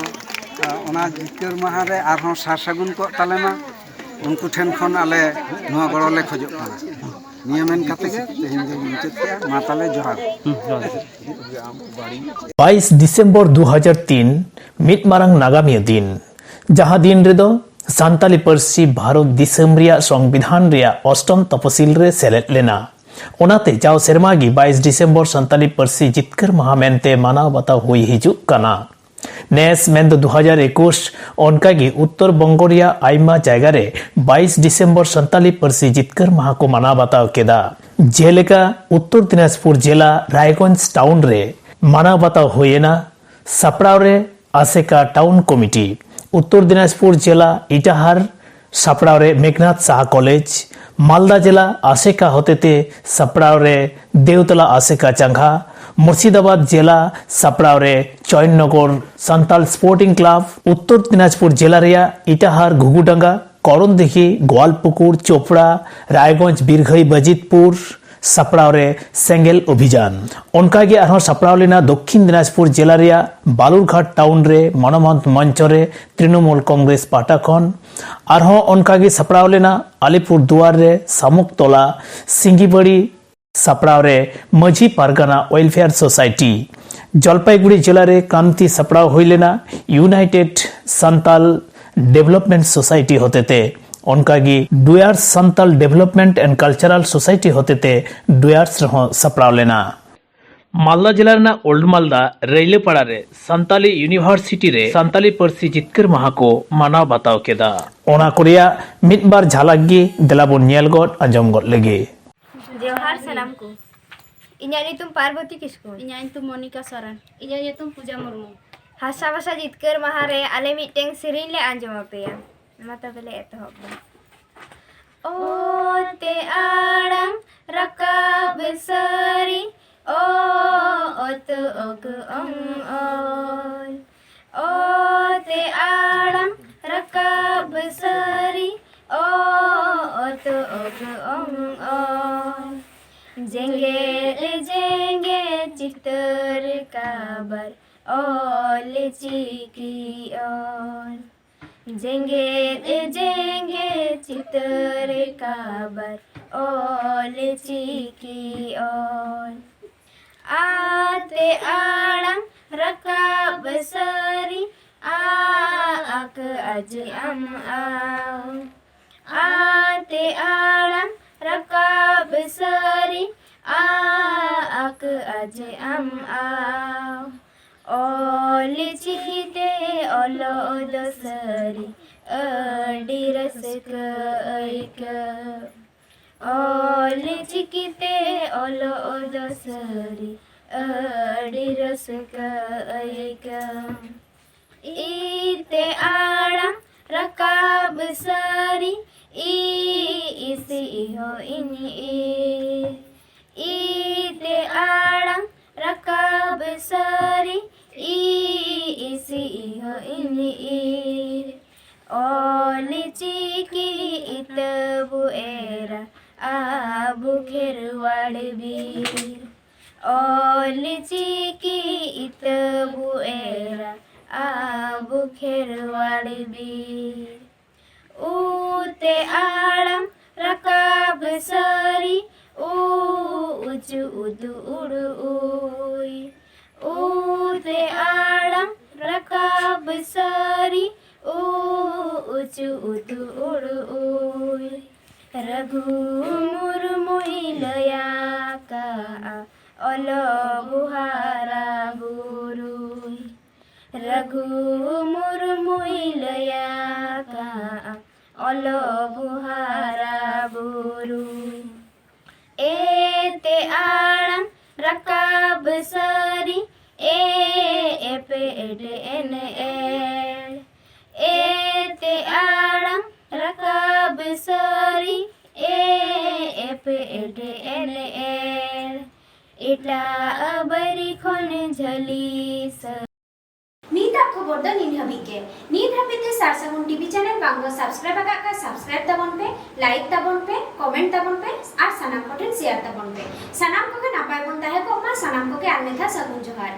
ᱮᱸ, ᱚᱱᱟ ᱡᱤᱛᱠᱟᱹᱨ ᱢᱟᱦᱟ ᱨᱮ ᱟᱨᱦᱚᱸ ᱥᱟᱨ ᱥᱟᱹᱜᱩᱱ ᱠᱚᱜ ᱛᱟᱞᱮ ᱢᱟ, ᱩᱱᱠᱩ ᱴᱷᱮᱱ ᱠᱷᱚᱱ ᱟᱞᱮ ᱱᱚᱣᱟ ᱜᱚᱲᱚ ᱞᱮ ᱠᱷᱚᱡᱚᱜ ᱠᱟᱱᱟ᱾ ᱱᱤᱭᱟᱹ ᱢᱮᱱ ᱠᱟᱛᱮ ᱜᱮ ᱛᱮᱦᱮᱧ ᱫᱚᱧ ᱢᱩᱪᱟᱹᱫ ᱠᱮᱜᱼᱟ᱾ ᱢᱟ ᱛᱟᱦᱞᱮ ᱡᱚᱦᱟᱨ᱾ ᱵᱟᱭᱤᱥ ᱰᱤᱥᱮᱢᱵᱚᱨ ᱫᱩ ᱦᱟᱡᱟᱨ ᱛᱤᱱ ᱢᱤᱫ ᱢᱟᱨᱟᱝ ᱱᱟᱜᱟᱢᱤᱭᱟᱹ ᱫᱤᱱ, ᱡᱟᱦᱟᱸ ᱫᱤᱱ ᱨᱮᱫᱚ ᱥᱟᱱᱛᱟᱞᱤ ᱯᱟᱹᱨᱥᱤ ᱵᱷᱟᱨᱚᱛ ᱫᱤᱥᱚᱢ ᱨᱮᱭᱟᱜ ᱥᱚᱝᱵᱤᱫᱷᱟᱱ ᱨᱮᱭᱟᱜ ᱚᱥᱴᱚᱢ ᱛᱚᱯᱚᱥᱤᱞ ᱨᱮ ᱥᱮᱞᱮᱫ ᱞᱮᱱᱟ᱾ ᱚᱱᱟᱛᱮ ᱡᱟᱣ ᱥᱮᱨᱢᱟ ᱜᱮ ᱵᱟᱭᱤᱥ ᱰᱤᱥᱮᱢᱵᱚᱨ ᱥᱟᱱᱛᱟᱞᱤ ᱯᱟᱹᱨᱥᱤ ᱡᱤᱛᱠᱟᱹᱨ ᱢᱟᱦᱟ ᱢᱮᱱᱛᱮ ᱢᱟᱱᱟᱣ ᱵᱟᱛᱟᱣ ᱦᱩᱭ ᱦᱤᱡᱩᱜ ᱠᱟᱱᱟ᱾ ᱱᱮᱥ ᱢᱮᱱᱫᱚ ᱫᱩ ᱦᱟᱡᱟᱨ ᱮᱠᱩᱥ, ᱚᱱᱠᱟᱜᱮ ᱩᱛᱛᱚᱨ ᱵᱚᱝᱜᱚ ᱨᱮᱭᱟᱜ ᱟᱭᱢᱟ ᱡᱟᱭᱜᱟ ᱨᱮ ᱵᱟᱭᱤᱥ ᱰᱤᱥᱮᱢᱵᱚᱨ ᱥᱟᱱᱛᱟᱞᱤ ᱯᱟᱹᱨᱥᱤ ᱡᱤᱛᱠᱟᱹᱨ ᱢᱟᱦᱟ ᱠᱚ ᱢᱟᱱᱟᱣ ᱵᱟᱛᱟᱣ ᱠᱮᱫᱟ᱾ ᱡᱮᱞᱮᱠᱟ ᱩᱛᱛᱚᱨ ᱫᱤᱱᱟᱡᱽᱯᱩᱨ ᱡᱮᱞᱟ ᱨᱟᱭᱜᱚᱸᱡᱽ ᱴᱟᱣᱩᱱ ᱨᱮ ᱢᱟᱱᱟᱣ ᱵᱟᱛᱟᱣ ᱦᱩᱭᱮᱱᱟ᱾ ᱥᱟᱯᱲᱟᱣ ᱨᱮ ᱟᱥᱮᱠᱟ ᱴᱟᱣᱩᱱ ᱠᱚᱢᱤᱴᱤ, ᱩᱛᱛᱚᱨ ᱫᱤᱱᱟᱡᱽᱯᱩᱨ ᱡᱮᱞᱟ ᱤᱴᱟᱦᱟᱨ, ᱥᱟᱯᱲᱟᱣ ᱨᱮ ᱢᱮᱜᱷᱱᱟᱛᱷ ᱥᱟᱦᱟ ᱠᱚᱞᱮᱡᱽ, ᱢᱟᱞᱫᱟ ᱡᱮᱞᱟ ᱟᱥᱮᱠᱟ ᱦᱚᱛᱮᱛᱮ, ᱥᱟᱯᱲᱟᱣ ᱨᱮ ᱫᱮᱣᱛᱚᱞᱟ ᱟᱥᱮᱠᱟ ᱪᱟᱸᱜᱟ, ᱢᱩᱨᱥᱤᱫᱟᱵᱟᱫᱽ ᱡᱮᱞᱟ ᱥᱟᱯᱲᱟᱣ ᱨᱮ ᱪᱚᱭᱱᱚᱜᱚᱨ ᱥᱟᱱᱛᱟᱞ ᱥᱯᱳᱨᱴᱤᱝ ᱠᱞᱟᱵᱽ, ᱩᱛᱛᱚᱨ ᱫᱤᱱᱟᱡᱽᱯᱩᱨ ᱡᱮᱞᱟ ᱨᱮᱭᱟᱜ ᱤᱴᱟᱦᱟᱨ, ᱜᱷᱩᱜᱩᱰᱟᱸᱜᱟ, ᱠᱚᱨᱚᱱᱫᱤᱜᱷᱤ, ᱜᱳᱣᱟᱞᱯᱩᱠᱩᱨ, ᱪᱳᱯᱲᱟ, ᱨᱟᱭᱜᱚᱸᱡᱽ, ᱵᱤᱨᱜᱷᱟᱹᱭ, ᱵᱟᱡᱤᱛᱯᱩᱨ, ᱥᱟᱯᱲᱟᱣ ᱨᱮ ᱥᱮᱸᱜᱮᱞ ᱚᱵᱷᱤᱡᱟᱱ᱾ ᱚᱱᱠᱟᱜᱮ ᱟᱨᱦᱚᱸ ᱥᱟᱯᱲᱟᱣ ᱞᱮᱱᱟ ᱫᱚᱠᱠᱷᱤᱱ ᱫᱤᱱᱟᱡᱽᱯᱩᱨ ᱡᱮᱞᱟ ᱨᱮᱭᱟᱜ ᱵᱟᱞᱩᱨᱜᱷᱟᱴ ᱴᱟᱣᱩᱱ ᱨᱮ ᱢᱚᱱᱚᱢᱟᱱᱛ ᱢᱚᱧᱪᱚ ᱨᱮ ᱛᱨᱤᱱᱚᱢᱩᱞ ᱠᱚᱝᱜᱨᱮᱥ ᱯᱟᱦᱴᱟ ᱠᱷᱚᱱ᱾ ᱟᱨᱦᱚᱸ ᱚᱱᱠᱟᱜᱮ ᱥᱟᱯᱲᱟᱣ ᱞᱮᱱᱟ ᱟᱞᱤᱯᱩᱨ ᱫᱩᱣᱟᱨ ᱨᱮ ᱥᱟᱢᱩᱠᱛᱚᱞᱟ ᱥᱤᱝᱜᱤᱵᱟᱲᱤ ᱥᱟᱯᱲᱟᱣ ᱨᱮ ᱢᱟᱹᱡᱷᱤ ᱯᱟᱨᱜᱟᱱᱟ ᱣᱮᱞᱯᱷᱮᱭᱟᱨ ᱥᱳᱥᱟᱭᱴᱤ᱾ ᱡᱚᱞᱯᱟᱭᱜᱩᱲᱤ ᱡᱮᱞᱟ ᱨᱮ ᱠᱟᱱᱛᱤ ᱥᱟᱯᱲᱟᱣ ᱦᱩᱭ ᱞᱮᱱᱟ ᱤᱭᱩᱱᱟᱭᱴᱮᱰ ᱥᱟᱱᱛᱟᱞ Development Society ᱦᱚᱛᱮᱛᱮ, ᱚᱱᱠᱟᱜᱮ Dwars Santal Development and Cultural Society ᱦᱚᱛᱮᱛᱮ Dwars ᱨᱮᱦᱚᱸ ᱥᱟᱯᱲᱟᱣ ᱞᱮᱱᱟ᱾ ᱢᱟᱞᱫᱟ ᱡᱮᱞᱟ ᱨᱮᱱᱟᱜ ᱳᱞᱰ ᱢᱟᱞᱫᱟ ᱨᱟᱹᱭᱞᱟᱹᱯᱟᱲᱟ ᱨᱮ ᱥᱟᱱᱛᱟᱞᱤ ᱤᱭᱩᱱᱤᱵᱷᱟᱨᱥᱤᱴᱤ ᱨᱮ ᱥᱟᱱᱛᱟᱞᱤ ᱯᱟᱹᱨᱥᱤ ᱡᱤᱛᱠᱟᱹᱨ ᱢᱟᱦᱟ ᱠᱚ ᱢᱟᱱᱟᱣ ᱵᱟᱛᱟᱣ ᱠᱮᱫᱟ᱾ ᱚᱱᱟ ᱠᱚ ᱨᱮᱭᱟᱜ ᱢᱤᱫ ᱵᱟᱨ ᱡᱷᱟᱞᱟᱠ ᱜᱮ ᱫᱮᱞᱟ ᱵᱚᱱ ᱧᱮᱞ ᱜᱚᱫ ᱟᱸᱡᱚᱢ ᱜᱚᱫ ᱞᱮᱜᱮ᱾ ᱡᱚᱦᱟᱨ ᱥᱟᱱᱟᱢ ᱠᱚ᱾ ᱤᱧᱟᱹᱜ ᱧᱩᱛᱩᱢ ᱯᱟᱨᱵᱚᱛᱤ ᱠᱤᱥᱠᱩ᱾ ᱤᱧᱟᱹᱜ ᱧᱩᱛᱩᱢ ᱢᱚᱱᱤᱠᱟ ᱥᱚᱨᱮᱱ᱾ ᱤᱧᱟᱹᱜ ᱧᱩᱛᱩᱢ ᱯᱩᱡᱟ ᱢᱩᱨᱢᱩ᱾ ᱦᱟᱥᱟ ᱵᱷᱟᱥᱟ ᱡᱤᱛᱠᱟᱹᱨ ᱢᱟᱦᱟ ᱨᱮ ᱟᱞᱮ ᱢᱤᱫᱴᱮᱱ ᱥᱮᱨᱮᱧ ᱞᱮ ᱟᱸᱡᱚᱢ ᱟᱯᱮᱭᱟ᱾ ᱢᱟ ᱛᱚᱵᱮ ᱞᱮ ᱮᱛᱚᱦᱚᱵ ᱫᱟ᱾ ᱚ ᱛᱮ ᱟᱲᱟᱝ ᱨᱟᱠᱟᱵ ᱥᱟᱹᱨᱤ, ᱚ ᱚᱛ ᱚᱜ ᱚᱝ ᱚᱭ᱾ ᱚ ᱛᱮ ᱟᱲᱟᱝ ᱨᱟᱠᱟᱵ ᱥᱟᱹᱨᱤ, ᱚ ᱚᱛ ᱚᱜ ᱚᱝ ᱚᱭ᱾ ᱡᱮᱜᱮᱫ ᱡᱮᱜᱮᱫ ᱪᱤᱛᱟᱹᱨ ᱠᱟᱵᱟᱨ ᱚᱞ ᱪᱤᱠᱤ ᱚᱞ᱾ ᱡᱮᱜᱮᱫ ᱡᱮᱜᱮᱫ ᱪᱤᱛᱟᱹᱨ ᱠᱟᱵᱟᱨ ᱚᱞ ᱪᱤᱠᱤ ᱚᱞ᱾ ᱟ ᱛᱮ ᱟᱲᱟᱝ ᱨᱟᱠᱟᱵ ᱥᱟᱹᱨᱤ, ᱟ ᱟᱠ ᱟᱡ ᱟᱢ ᱟᱣ᱾ ᱟ ᱛᱮ ᱟᱲᱟᱝ ᱨᱟᱠᱟᱵ ᱥᱟᱹᱨᱤ, ᱟ ᱟᱠ ᱟᱡ ᱟᱢ ᱟᱣ᱾ ᱚᱞ ᱪᱤᱠᱤ ᱛᱮ ᱚᱞᱚᱜ ᱫᱚ ᱥᱟᱹᱨᱤ ᱟᱹᱰᱤ ᱨᱟᱹᱥᱠᱟᱹ ᱟᱹᱭᱠᱟᱹᱣ᱾ ᱚᱞ ᱪᱤᱠᱤ ᱛᱮ ᱚᱞᱚᱜ ᱫᱚ ᱥᱟᱹᱨᱤ ᱟᱹᱰᱤ ᱨᱟᱹᱥᱠᱟᱹ ᱟᱹᱭᱠᱟᱹᱣ᱾ ᱤ ᱛᱮ ᱟᱲᱟᱝ ᱨᱟᱠᱟᱵ ᱥᱟᱹᱨᱤ, ᱤ ᱤᱥ ᱤ ᱦᱚ ᱤᱧ ᱤ᱾ ᱤ ᱛᱮ ᱟᱲᱟᱝ ᱨᱟᱠᱟᱵ ᱥᱟᱹᱨᱤ, ᱤ ᱤᱥ ᱤ ᱦᱚ ᱤᱧ ᱤ᱾ ᱚᱞ ᱪᱤᱠᱤ ᱤᱛᱟᱹ ᱵᱚ ᱮᱨᱟ ᱟᱵᱚ ᱠᱷᱮᱨᱣᱟᱲ ᱵᱤᱨ᱾ ᱚᱞ ᱪᱤᱠᱤ ᱤᱛᱟᱹ ᱵᱚ ᱮᱨᱟ ᱟᱵᱚ ᱠᱷᱮᱨᱣᱟᱲ ᱵᱤᱨ᱾ ᱩ ᱛᱮ ᱟᱲᱟᱝ ᱨᱟᱠᱟᱵ ᱥᱟᱹᱨᱤ, ᱩ ᱩᱪᱩ ᱩᱫᱩ ᱩᱲᱩ ᱩᱭ᱾ ᱩ ᱛᱮ ᱟᱲᱟᱝ ᱨᱟᱠᱟᱵ ᱥᱟᱹᱨᱤ, ᱩ ᱩᱪᱩ ᱩᱛᱩ ᱩᱲᱩ ᱩᱭ, ᱨᱟᱹᱜᱷᱩ ᱢᱩᱨᱢᱩᱭ ᱞᱟᱹᱭ ᱟᱠᱟᱜᱼᱟ ᱚᱞᱚᱜ ᱵᱩ ᱦᱟᱨᱟ ᱵᱩᱨᱩᱭ᱾ ᱨᱟᱹᱜᱷᱩ ᱢᱩᱨᱢᱩᱭ ᱞᱟᱹᱭ ᱟᱠᱟᱜᱼᱟ ᱚᱞᱚᱜ ᱵᱩ ᱦᱟᱨᱟ ᱵᱩᱨᱩᱭ᱾ ᱮ ᱛᱮ ᱟᱲᱟᱝ ᱨᱟᱠᱟᱵ ᱥᱟᱹᱨᱤ, ᱮ ᱮᱯᱮᱰ ᱮᱱᱮ ᱮᱲ᱾ ᱮ ᱛᱮ ᱟᱲᱟᱝ ᱨᱟᱠᱟᱵ ᱥᱟᱹᱨᱤ, ᱮ ᱮᱯᱮᱰ ᱮᱱᱮ ᱮᱲ᱾ ᱮᱴᱟᱜ ᱵᱟᱹᱨᱤ ᱠᱷᱚᱱ ᱡᱷᱟᱹᱞᱤ ᱥᱟᱹᱨᱤ᱾ ᱱᱤᱛᱟᱜ ᱠᱷᱚᱵᱚᱨ ᱫᱚ ᱱᱤᱱ ᱦᱟᱹᱵᱤᱡ ᱜᱮ᱾ ᱱᱤᱛ ᱦᱟᱹᱵᱤᱡ ᱛᱮ ᱥᱟᱨ ᱥᱟᱹᱜᱩᱱ ᱴᱤᱵᱷᱤ ᱪᱮᱱᱮᱞ ᱵᱟᱝ ᱫᱚ ᱥᱟᱵᱥᱠᱨᱟᱭᱤᱵ ᱟᱠᱟᱫ ᱠᱷᱟᱱ ᱥᱟᱵᱥᱠᱨᱟᱭᱤᱵ ᱛᱟᱵᱚᱱ ᱯᱮ, ᱞᱟᱭᱤᱠ ᱛᱟᱵᱚᱱ ᱯᱮ, ᱠᱚᱢᱮᱱᱴ ᱛᱟᱵᱚᱱ ᱯᱮ ᱟᱨ ᱥᱟᱱᱟᱢ ᱠᱚᱴᱷᱮᱱ ᱥᱮᱭᱟᱨ ᱛᱟᱵᱚᱱ ᱯᱮ᱾ ᱥᱟᱱᱟᱢ ᱠᱚᱜᱮ ᱱᱟᱯᱟᱭ ᱵᱚᱱ ᱛᱟᱦᱮᱸ ᱠᱚᱜ ᱢᱟ᱾ ᱥᱟᱱᱟᱢ ᱠᱚᱜᱮ ᱟᱨ ᱢᱤᱫ ᱫᱷᱟᱣ ᱥᱟᱹᱜᱩᱱ ᱡᱚᱦᱟᱨ᱾